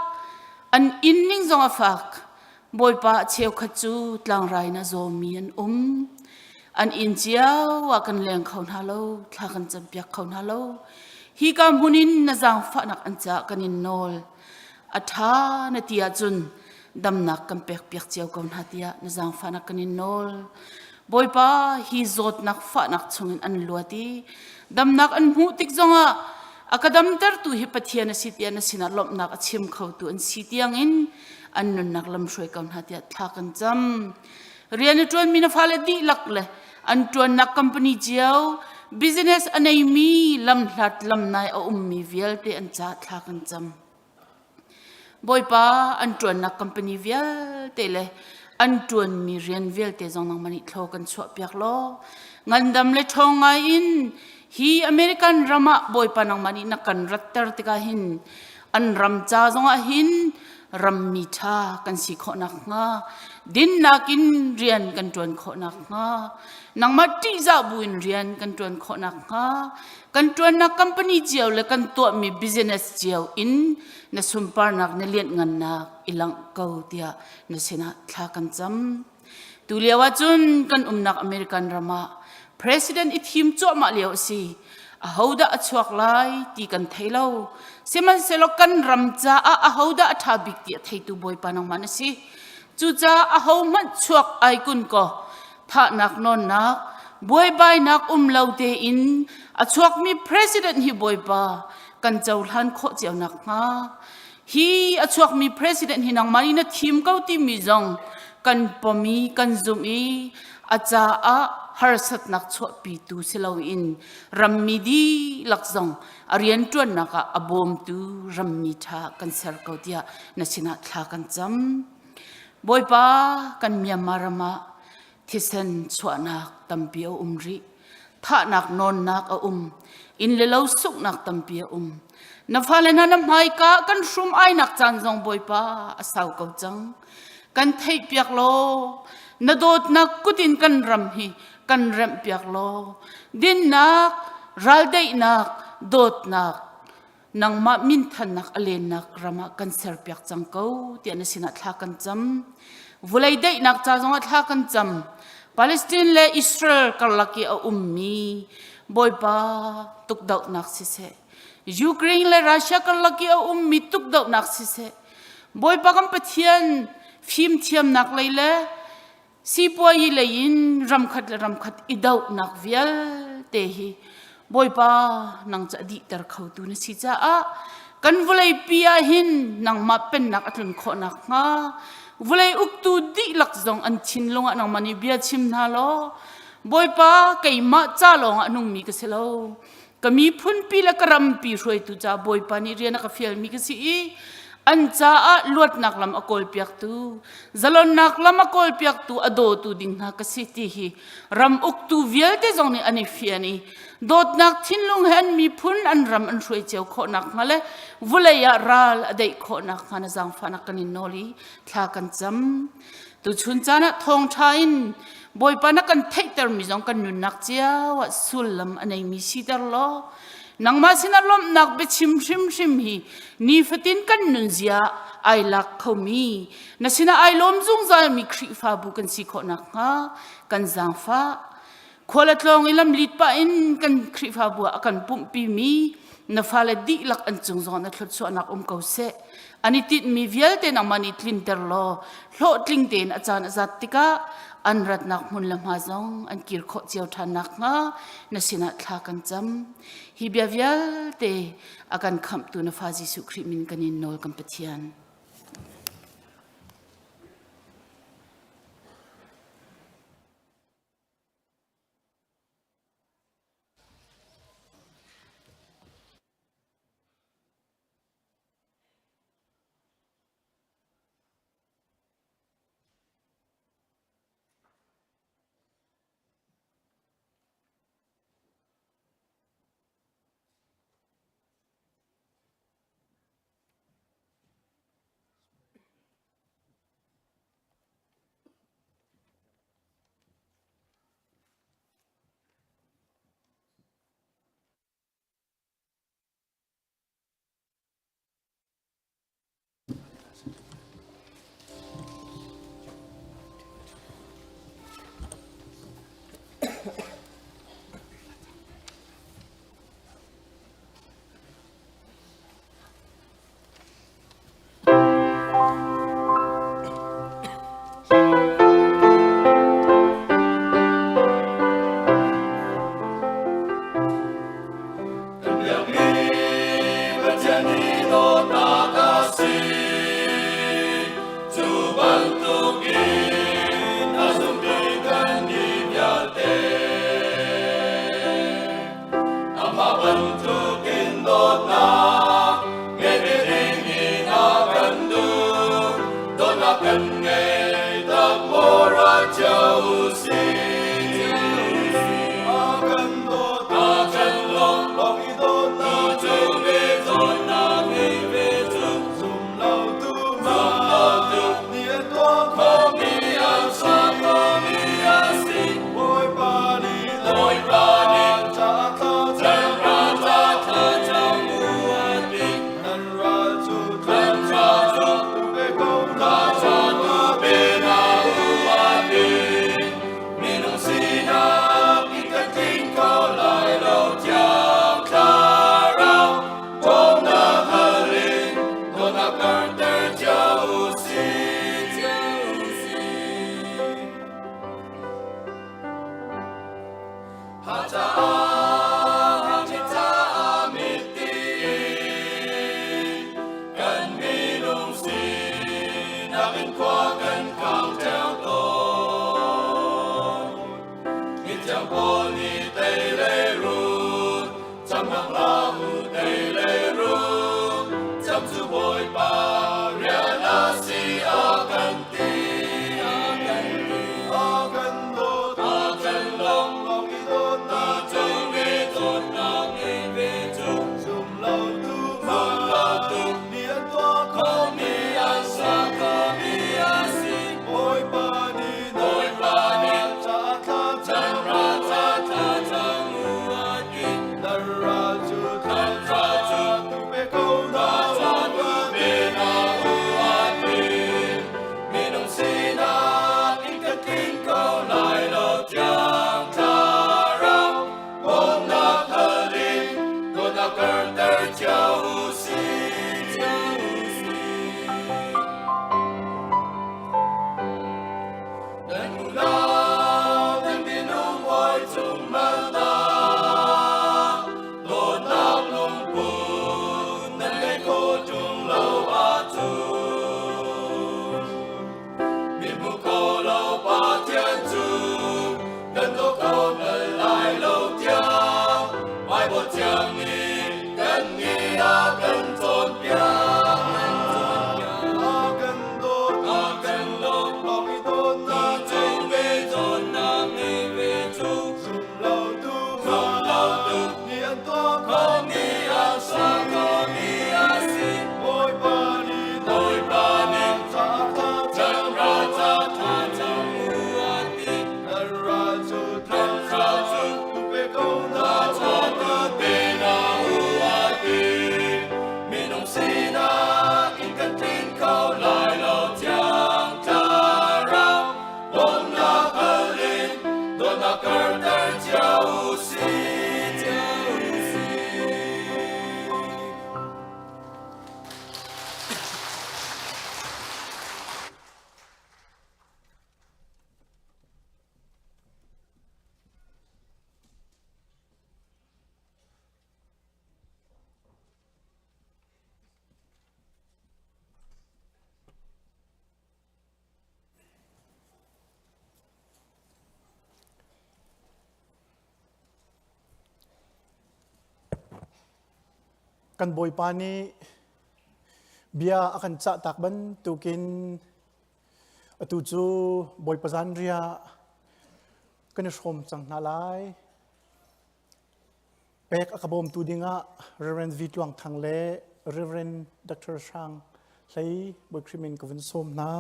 [SPEAKER 11] an inn ning zong a fak. Bawipa a cheukhat cu tlangrai in a zawmi an um. An inn cio ah kan leng kho hna lo, thla kan campiak kho hna lo. Hi ka hmun in na zaangfahnak an caah kan in nawl. A ṭha na ti ahcun damnak kan pekpiak cio ko hna tiah na zaangfahnak kan in nawl. Bawipa hi zawtnak fahnak chungin an luat i damnak an hmuh tik zongah a ka damtertu hi Pathian a si tiah na sinah lawmhnak a chim khotu an si tiangin an nunnak lamhruai ko hna tiah thla kan cam. Rian a ṭuanmi na fale dihlak le an ṭuannak company cio, Business a neimi lamhlat lamnai a ummi vialte an ca thla kan cam. Bawipa an ṭuannak company vialte le an ṭuanmi rian vialte zong nangmah nih thlaw kan chuahpiak law ngandam le ṭhawng ngai in hi American ram ah Bawipa nangmah nih na kan ratter tikah hin an ram ca zongah hin rammi ṭha kan si khawh nakhnga dinnak in rian kan ṭuan khawh nakhnga nangmah ṭihzah buin rian kan ṭuan khawh nakhnga kan ṭuannak company cio le kan tuahmi business cio in na sunparnak na lianhngannak i langh ko tiah na sinah thla kan cam. Tu lio ah cun kan umnak American ram ah president i thim cuahmah lio a si. Ahodah a chuak lai ti kan thei lo. Sihmanhsehlaw kan ram caah ahodah a ṭha bik ti a theitu Bawipa nangmah na si. Cucaah ahohmanh chuak ai kun kaw thahnak nawnnak buaibainak um lo tein a chuakmi president hi Bawipa kan cohlan khawh cio nakhnga hi a chuakmi president hi nangmah nih na thim ko timi zong kan pom i kan zumh i a caah harsatnak chuahpitu si loin rammi dihlak zong a rianṭuannak ah a bawmtu rammi ṭha kan ser ko tiah na sinah thla kan cam. Bawipa kan Myanmar ram ah thisen chuahnak tampi a um rih. Thahnak nawnnak a um. Inn le lo sunghnak tampi a um. Na fale hna na hmaika kan hrum ainak caan zong Bawipa a sau ko cang. Kan theihpiak law na dawtnak kut in kan ram hi kan remhpiak law dinnak, raldaihnak, dawtnak nangmah minthannak a lennak ram ah kan serpiak cang ko tiah na sinah thla kan cam. Vulei daihnak ca zongah thla kan cam. Palestine le Israel karlak i a ummi Bawipa tukdohnak siseh, Ukraine le Russia karlak i a ummi tukdohnak siseh, Bawipa kan Pathian fimthiamnak lei le sipuayi lei in ramkhat le ramkhat i dohnak vialte hi Bawipa nang cu a dihter khotu na si caah kan vawleipi ah hin nangmah pennak a tlun khawh nakhnga vawlei uktu dihlak zong an thinlung ah nangmah nih bia chim hna law Bawipa keimah ca lawng ah a nungmi ka si lo ka miphunpi le ka rampi hruaitu ca Bawipa nih rian a ka fialmi ka si i an caah luatnak lam a kawlpiaktu zalonnak lam a kawlpiaktu a dawtu ding hna ka si ti hi ram uktu vialte zong nih an i fian i dawtnak thinlung he an miphun an ram an hruai cio khawh nakhnga le vulei ah ral a daih khawh nakhnga na zaangfahnak kan in nawl i thla kan cam tuchun caan ah thawngṭha in Bawipa na kan theihtermi zong kan nunnak cio ah sullam a neimi siter law nangmah sinah lawmhnak biachim hrimhrim hi nifatin kan nunzia ai lak khomi na sinah ai lawm zungzalmi Khrihfabu kan si khawh nakhnga kan zaangfah khual a tlawng i lamlit pah in kan Khrihfabu ah a kan pumhpimi na fale dihlak an cung zong na thluachuahnak um ko seh an i tinhmi vialte nangmah nih tlinter law hlawhtling tein a caan a zat tikah an ratnak hmun le hma zong an kir khawh cio ṭhan nakhnga na sinah thla kan cam hi bia vialte a kan khamhtu na fa Jesuh Khrih min kan in nawl kan Pathian.
[SPEAKER 12] Kan Bawipa nih bia a kan cah tak bantukin atu cu Bawipa zanriah kan i hrawm cang hna lai. Pek a ka bawmtu dingah Reverend V. Tluang Thang le Reverend Dr. Hrang Hlei Bawi Khrih min ka vun sawm hna.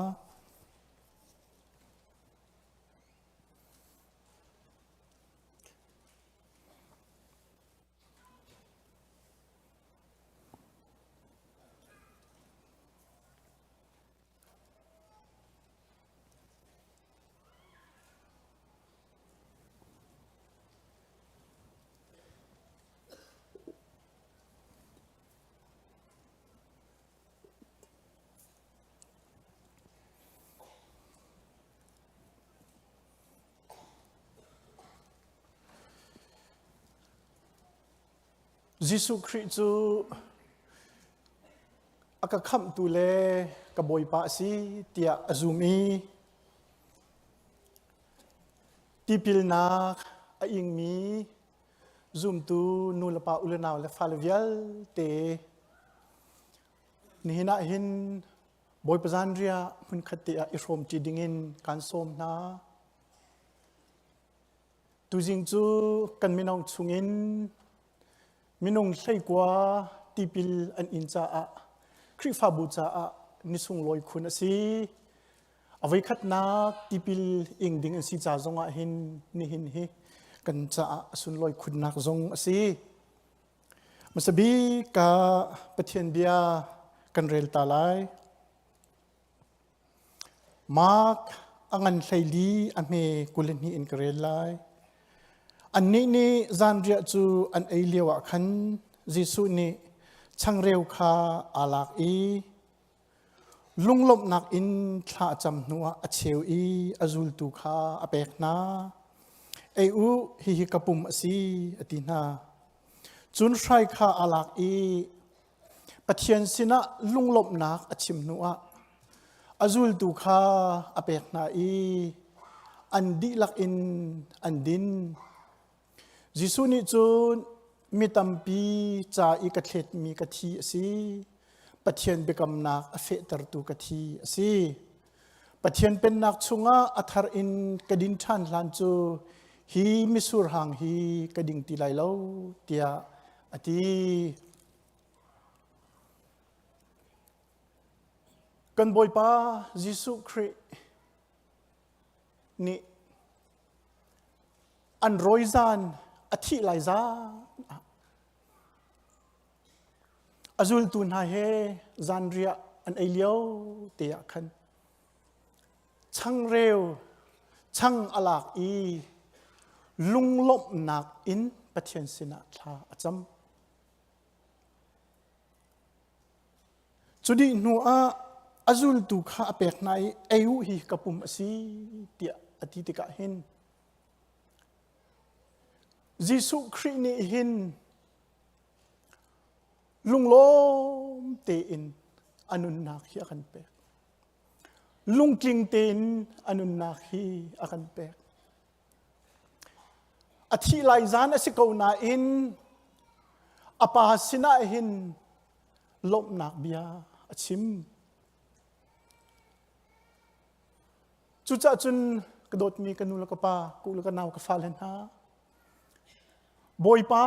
[SPEAKER 12] Jesuh Khrih cu a ka khamhtu le ka Bawipa a si tiah a zum i Tipilnak a ingmi zumtu nulepa ulenau le fale vialte nihin ah hin Bawipa zanriah hmunkhat te ah i hrawmṭi dingin kaan sawm hna. Tuzing cu kan mino chungin minung 19 tipil an in caah Khrihfabu caah ni sunglawi khun a si. A voikhatnak tipil ing ding an si ca zong ah hin nihin hi kan caah a sunlawi khunnak zong a si. Hmasa bik ka Pathian bia kan rel ta lai. Mark a ngan 14 a hme 22 in ka rel lai. Annih nih zanriah cu an ei lio ah khan Jesuh nih changreu kha aa lak i Lunglawmhnak in thla a cam hnuah a cheu i a zultu kha a pek hna. Ei u, hihi ka pum a si, a ti hna. Cun hrai kha aa lak i Pathian sinah lunglawmhnak a chim hnuah a zultu kha a pek hna i an dihlak in an din. Jesuh nih cun mi tampi ca i ka thletmi ka thi a si. Pathian biakamnak a fehtertu ka thi a si. Pathian pennak chungah a thar in ka din ṭhan hlan cu hi mitsur hang hi ka ding ti lai lo tiah a ti. Kan Bawipa Jesuh Khrih nih an rawi zan a thih lai zan ah a zultu hna he zanriah an ei lio te ah khan changreu chang a lak i lunglawmhnak in Pathian sinah thla a cam. Cu dih hnu ah a zultu kha a pek hna i ei u hi ka pum a si tiah a ti tikah hin Jesuh Khrih nih hin lunglawm tein a nunnak hi a kan pek. Lungtling tein a nunnak hi a kan pek. A thih lai zan a si ko nain a pa sinah hin lawmhnak bia a chim. Cucaah cun ka dawtmi ka nu le ka pa, ku le ka nau ka fale hna, Bawipa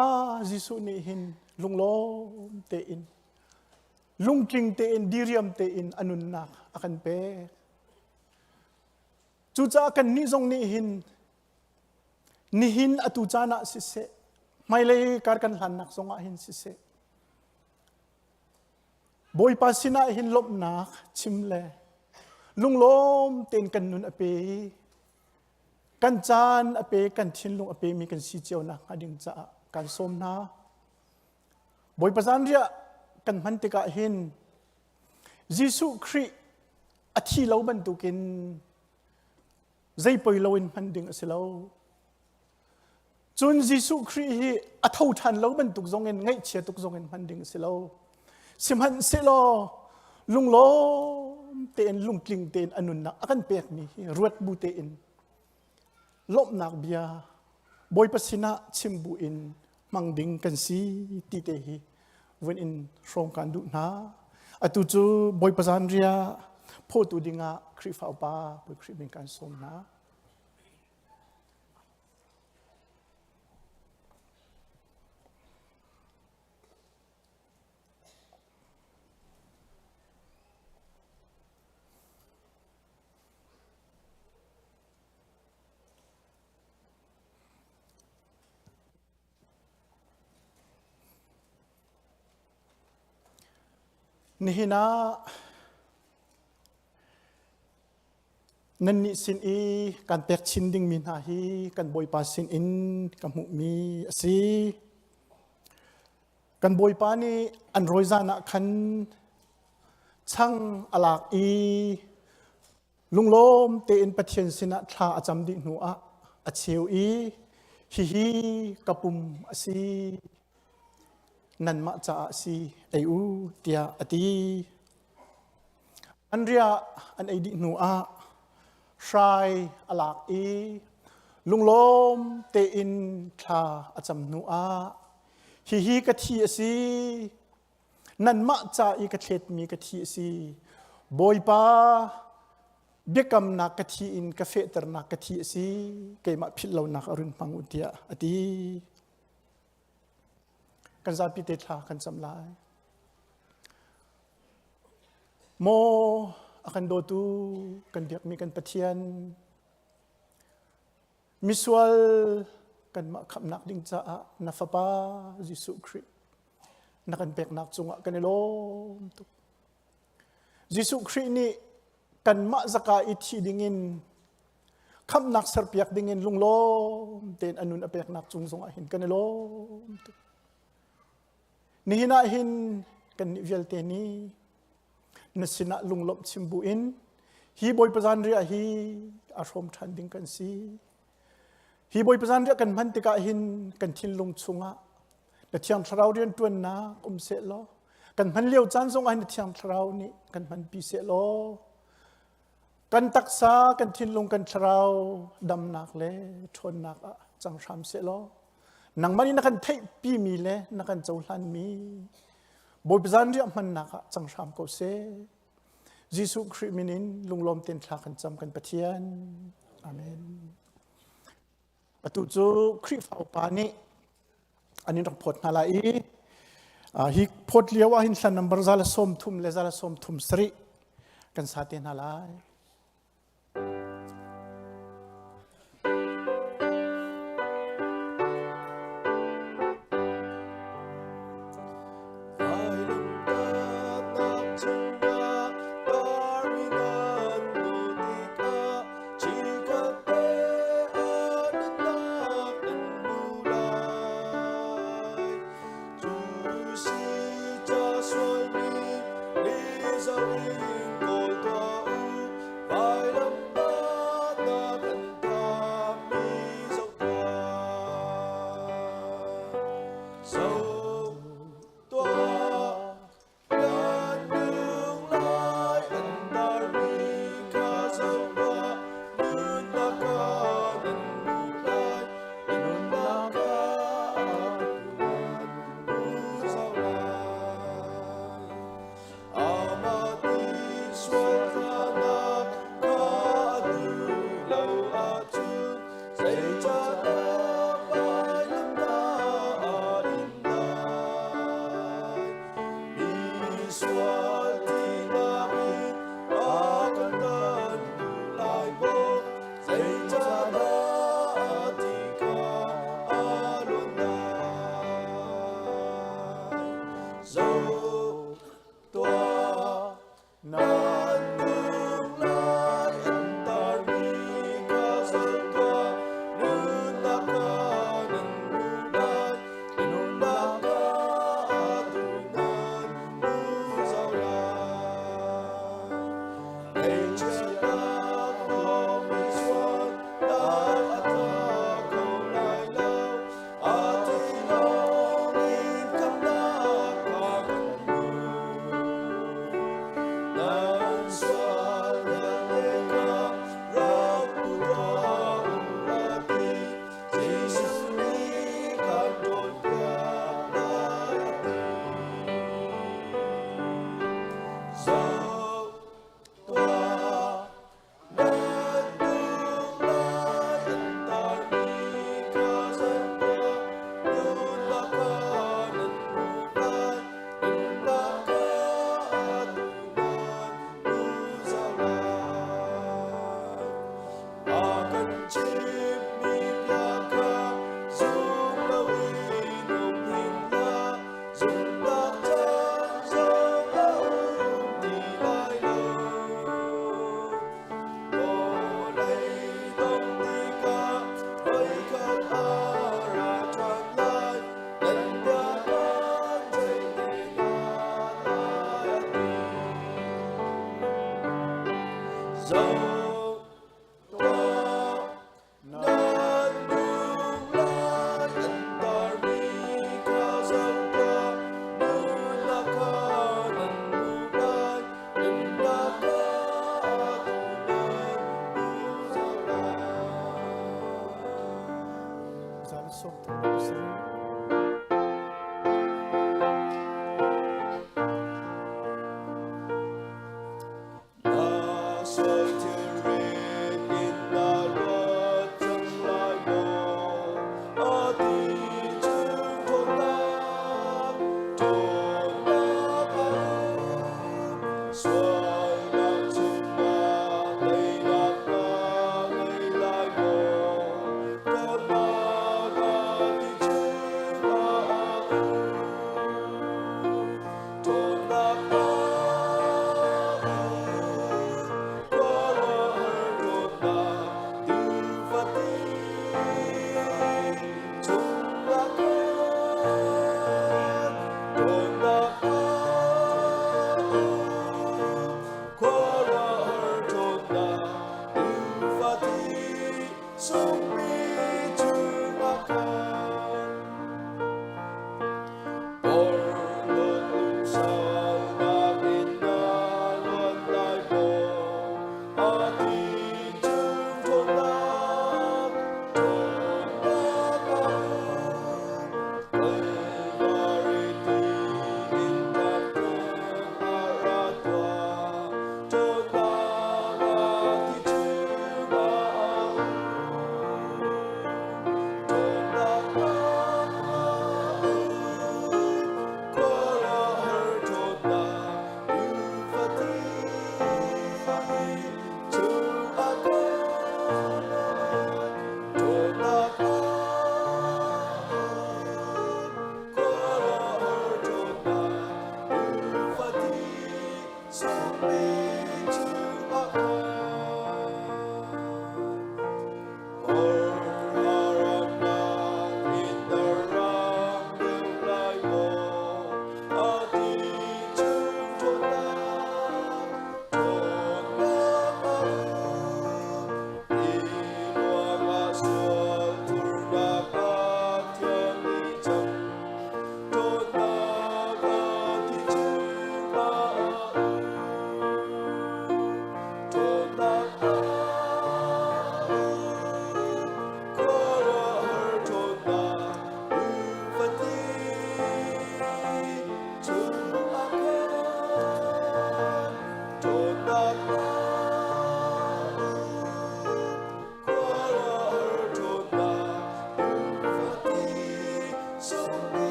[SPEAKER 12] Jesuh nih hin lunglawm tein, lungtling tein, diriam tein a nunnak a kan pek. Cucaah kannih zong nih hin nihin atu caan ah siseh, hmailei kar kan hlannak zong ah hin siseh, Bawipa sinah hin lawmhnak chim le lunglawm tein kan nun a pe i kan caan a pe kan thinlung a pemi kan si cio nak hnga ding caah kan sawm hna. Bawipa zanriah kan hman tikah hin Jesuh Khrih a thi lo bantukin zei poi loin hman ding a si lo. Cun Jesuh Khrih hi a tho ṭhan lo bantuk zongin ngaihchia tuk zongin hman ding a si lo. Sihmanhsehlaw lunglawm tein lungtling tein a nunnak a kan pekmi hi ruat bu tein lawmhnak bia Bawipa sinah chim bu in hmang ding kan si ti te hi vun in hrawm kan duh hna. Atu cu Bawipa zanriah phawtu dingah Khrihfa upa Bawi Khrih min kan sawm hna. Nihin ah nannih sin i kan pek chin dingmi hna hi kan Bawipa sin in ka hmuhmi a si. Kan Bawipa nih an rawi zan ah khan chang a lak i Lunglawm tein Pathian sinah thla a cam dih hnuah a cheu i hihi ka pum a si, nanmah caah a si, ei u tiah a ti. An riah an ei dih hnuah hrai a lak i lunglawm tein thla a cam hnuah hihi ka thi a si, nanmah ca i ka thletmi ka thi a si bawipa biakamnak ka thi in ka fehternak ka thi a si keimah philh lonak a run hmang u tiah a ti kan zapi te thla kan cam lai maw a kan dawtu kan biakmi kan Pathian misual kanmah khamhnak ding caah na fapa Jesuh Khrih na kan peknak cungah kan i lawm tuk. Jesuh Khrih nih kanmah zaka i thi dingin khamhnak serpiak dingin lunglawm tein a nun a peknak cung zongah hin kan i lawm tuk. Nihin ah hin kannih vialte nih na sinah lunglawmh chim bu in hi Bawipa zanriah hi a hrawm ṭhan ding kan si. Hi Bawipa zanriah kan hman tikah hin kan thinlung chungah na Thiang Thlarau rianṭuannak um seh law kan hman lio caan zongah na Thiang Thlarau nih kan hmanpi seh law kan taksa kan thinlung kan thlarau damnak le ṭhawnnak ah cang hram seh law nangmah nih na kan theihpimi le na kan cohlanmi Bawipa zanriah hmannak ah cang hram ko seh. Jesuh Khrih min in lunglawm tein thla kan cam kan Pathian. Amen. Atu cu Khrihfa upa nih an in rak phawt hna lai i hi phawt lio ah hin hlan number 130 le 137 kan sa te hna lai.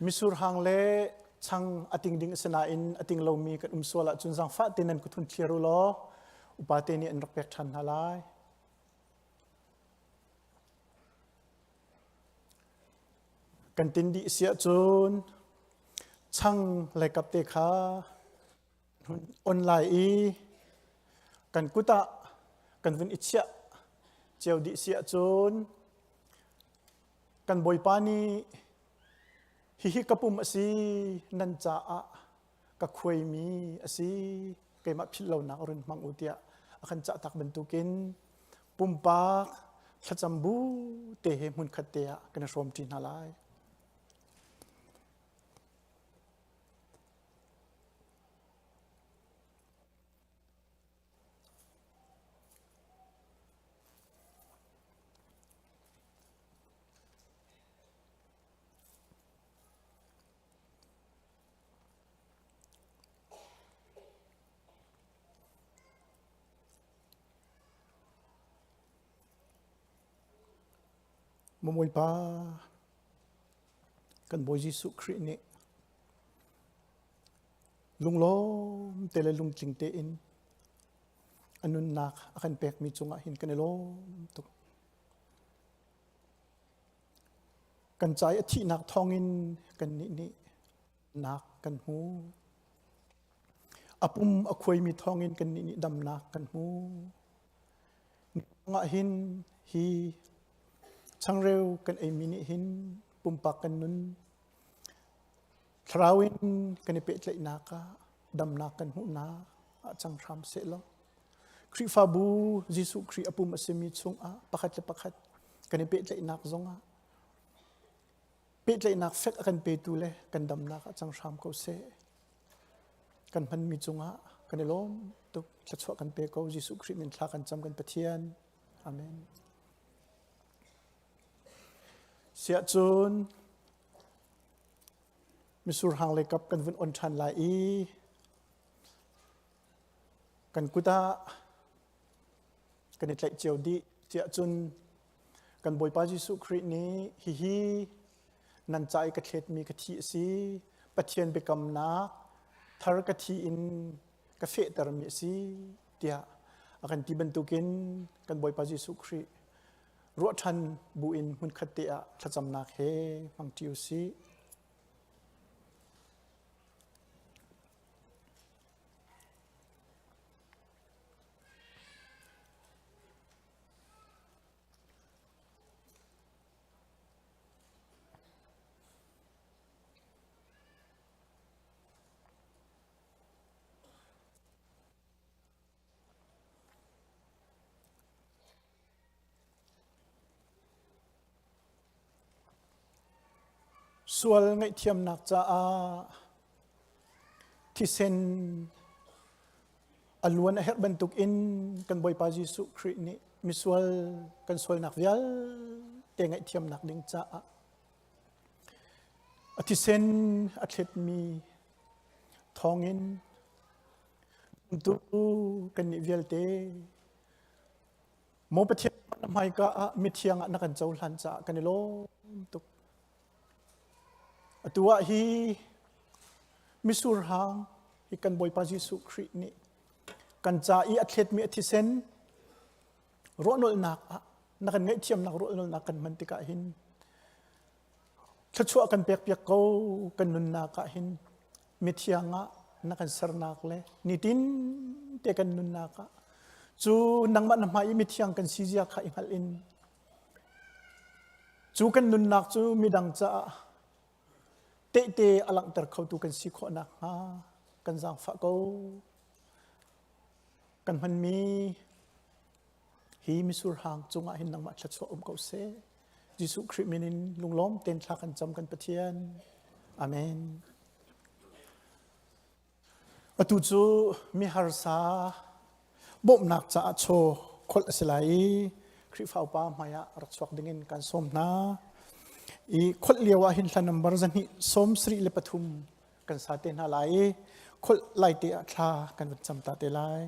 [SPEAKER 12] Misur hang le chang a ting ding a si nain a ting lomi kan um sual ahcun zaangfah te nan kut hun thlir u law upa te nih an rak pek ṭhan hna lai. Kan tin dih si ahcun chang le kap te kha on lai i kan kut ah kan vun i chiah cio dih si ahcun kan Bawipa nih hihi ka pum a si nan caah ka khuaimi a si keimah philh lonak run hmang u tiah a kan cah tak bantukin pumpak thlacam bu te he hmunkhat te ah kan i hrawmṭi hna lai. Bawipa kan Bawi Jesuh Khrih nih lunglawm te le lungtling tein a nunnak a kan pekmi cungah hin kan i lawm tuk. Kan ca i a thihnak thawngin kannih nih nak kan hmu. A pum a khuaimi thawngin kannih nih damnak kan hmu. Ah hin hi changreu kan eimi nih hin pumpak kan nun thlarau in kan i pehtlaihnak ah damnak kan hmuhnak ah cang hram seh law Khrihfabu Jesuh Khrih a pum a simi chungah pakhat le pakhat kan i pehtlaihnak zongah pehtlaihnak fek a kan petu le kan damnak ah cang hram ko seh. Kan hmanmi cungah kan i lawm tuk. Thluachuah kan pe ko. Jesuh Khrih min thla kan cam kan Pathian. Amen. Siah cun misur hang le kap kan vun on ṭhan lai i kan kut ah kan i tlaih cio dih tiah cun kan Bawipa Jesuh Khrih nih hihi nan ca i ka thletmi ka thi a si Pathian biakamnak thar ka thi in ka fehtermi a si tiah a kan ti bantukin kan Bawipa Jesuh Khrih ruah ṭhan buin hmunkhat te ah thlacamnak he hmangṭi u sih. Sual ngaihthiamnak caah thisen a luan a herh bantuk in kan Bawipa Jesuh Khrih nih misual kan sualnak vialte ngaihthiamnak ding caah a thisen a thletmi thawngin tu kannih vialte Maw Pathian na hmaika ah mithiang ah na kan cohlan caah kan i lawm tuk. Atu ah hi misur hang hi kan Bawipa Jesuh Khrih nih kan ca i a thletmi a thisen ruahnolhnak ah na kan ngaihthiamnak ruahnolhnak kan hman tikah hin thluachuah kan pekpiak ko kan nunnak ah hin mithiang ah na kan sernak le nitin te kan nunnak ah cu nangmah na hmai i mithiang kan si zia kha i hngalh in cu kan nunnak cu midang caah tehte a langhter khotu kan si khawh nakhnga kan zaangfah ko. Kan hmanmi hi misur hang cungah hin nangmah thluachuah um ko seh. Jesuh Khrih min in lunglawm tein thla kan cam kan Pathian. Amen. Atu cu mi harsa bawmhnak caah chaw kholh a si lai i Khrihfa upa hmaiah rak chuak dingin kan sawm hna. I kholh lio ah hin hla number zahnih 73 kan sa te hna lai i kholh lai te ah thla kan van cam ta te lai.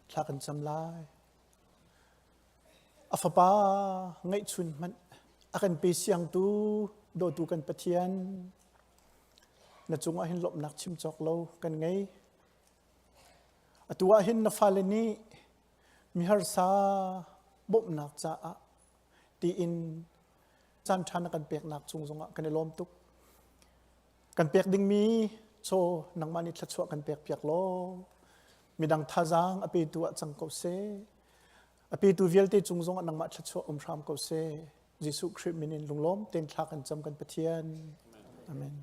[SPEAKER 12] Thla kan cam lai. A fapa ngeihchun hmanh a kan pe siangtu dawtu kan Pathian na cungah hin lawmhnak chim cawk lo kan ngei. Atu ah hin na fale nih miharsa bawmhnak caah tiin caan ṭha na kan peknak cung zongah kan i lawm tuk. Kan pek dingmi chaw nangmah nih thluachuah kan pek piak law midang thazaang a petu ah cang ko seh. A petu vialte cung zongah nangmah thluachuah um hram ko seh. Jesuh Khrih min in lunglawm tein thla kan cam kan Pathian. Amen.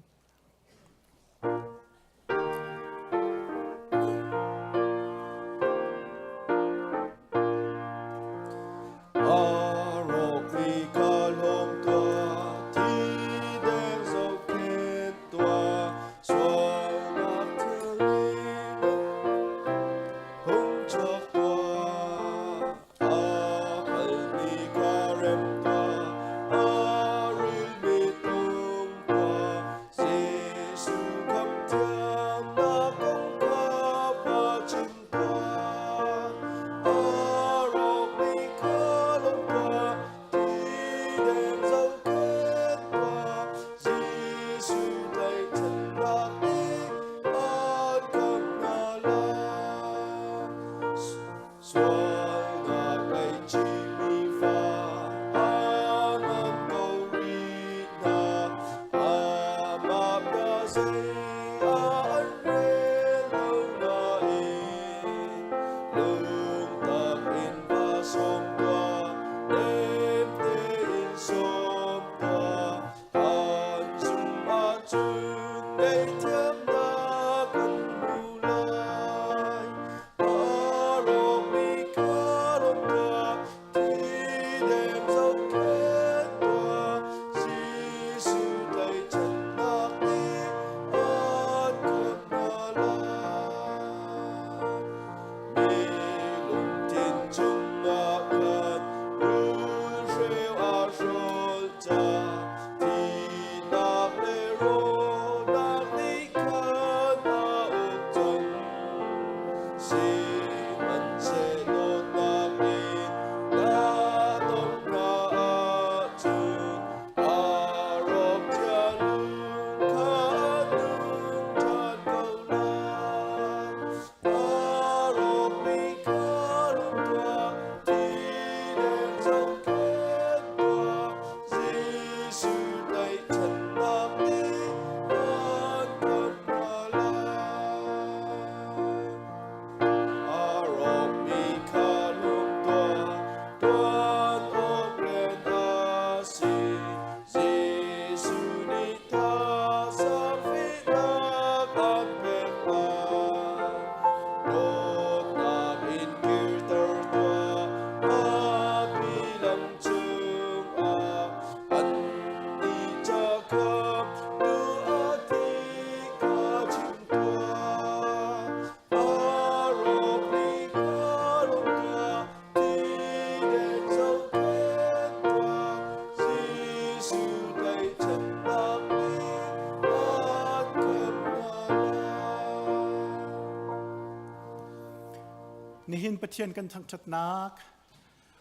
[SPEAKER 12] Nihin Pathian kan thangṭhatnak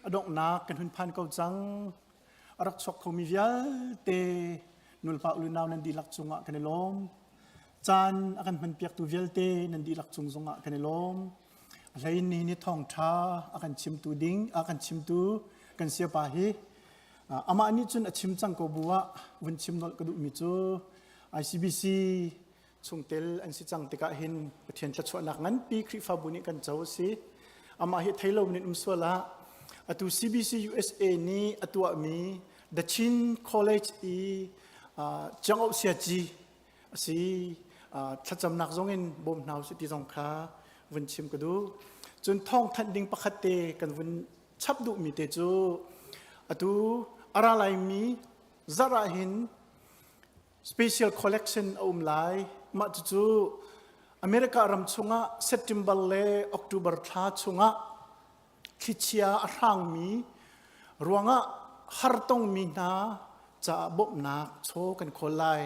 [SPEAKER 12] a donghnak kan hun phan ko cang. A rak chuak khomi vialte nulpa ulunau nan dihlak cungah kan i lawm. Caan a kan hmanpiaktu vialte nan dihlak cung zongah kan i lawm. A hlein ni ni thawngṭha a kan chimtu ding a kan chimtu kan siapa hi amah nih cun a chim cang ko bu ah vun chim nolh ka duhmi cu ICBC chungtel an si cang tikah hin Pathian thluachuahnak nganpi Khrihfabu nih kan co a si. Amah hi thei lo in um sual ah atu CBC USA nih a tuahmi The Chin College i Chiang Oh Siaci a si. Thlacamnak zong in bawm hna usih ti zong kha vun chim ka duh. Cun thawngthanh ding pakhat te kan vun chap duhmi te cu atu a ra laimi zarh ah hin special collection a um lai. Mah cucu America ram chungah September le October thla chungah thlichia a hrangmi ruangah hartongmi hna caah bawmhnak chaw kan khawl lai.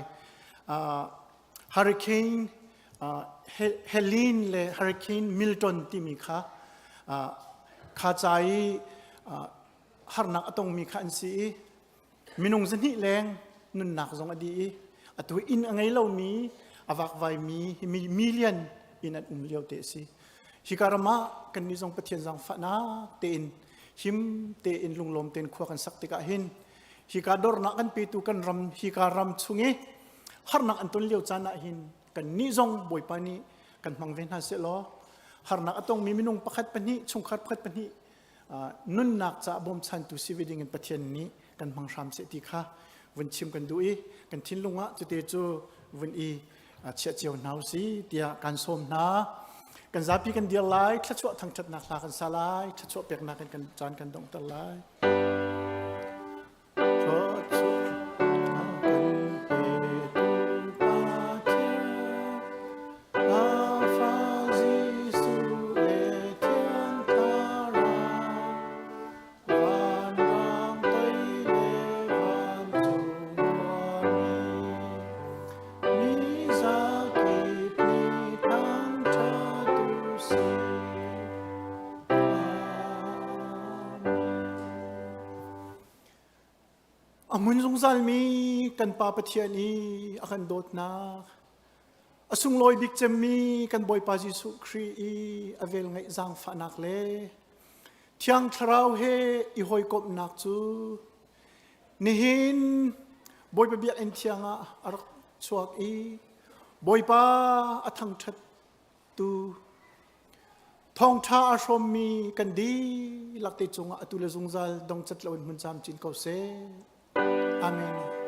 [SPEAKER 12] Uh, Hurricane uh, Helene le Hurricane Milton timi kha. Kha ca i harnak a tongmi kha an si i minung zahnih leng nunnak zong a dih i atu inn a ngei lomi a vakvaimi million in an um lio te a si. Hika ram ah kannih zong Pathian zaangfahnak tein him tein lunglawm tein khua kan sak tikah hin hika dornak kan petu kan ram hika ram chung i harnak an ton lio caan ah hin kannih zong Bawipa nih kan hmang ve hna seh law harnak a tongmi minung pakhat pahnih chungkhar pakhat pahnih nunnak caah bawmchantu si ve ding in Pathian nih kan hmang hram seh ti kha vun chim kan duh i kan thinlung ah cute cu vun i chiah cio hna usi tiah kan sawm hna. Kan zapi kan dir lai, thluachuah thangṭhatnak hla kan sa lai, thluachuah peknak in kan caan kan donghter lai. A hmun zungzalmi kan Pa Pathian i a kan dawtnak, a sunglawi bik cemmi kan Bawipa Jesuh Khrih i a velngeih zaangfahnak le Thiang Thlarau he i hawikomhnak cu nihin Bawipa biakinn thiang ah a rak chuak i Bawipa a thangṭhat tu thawngṭha a hrawmmi kan dihlak te cungah atu le zungzal dongcat loin hmun camcin ko seh. Amen.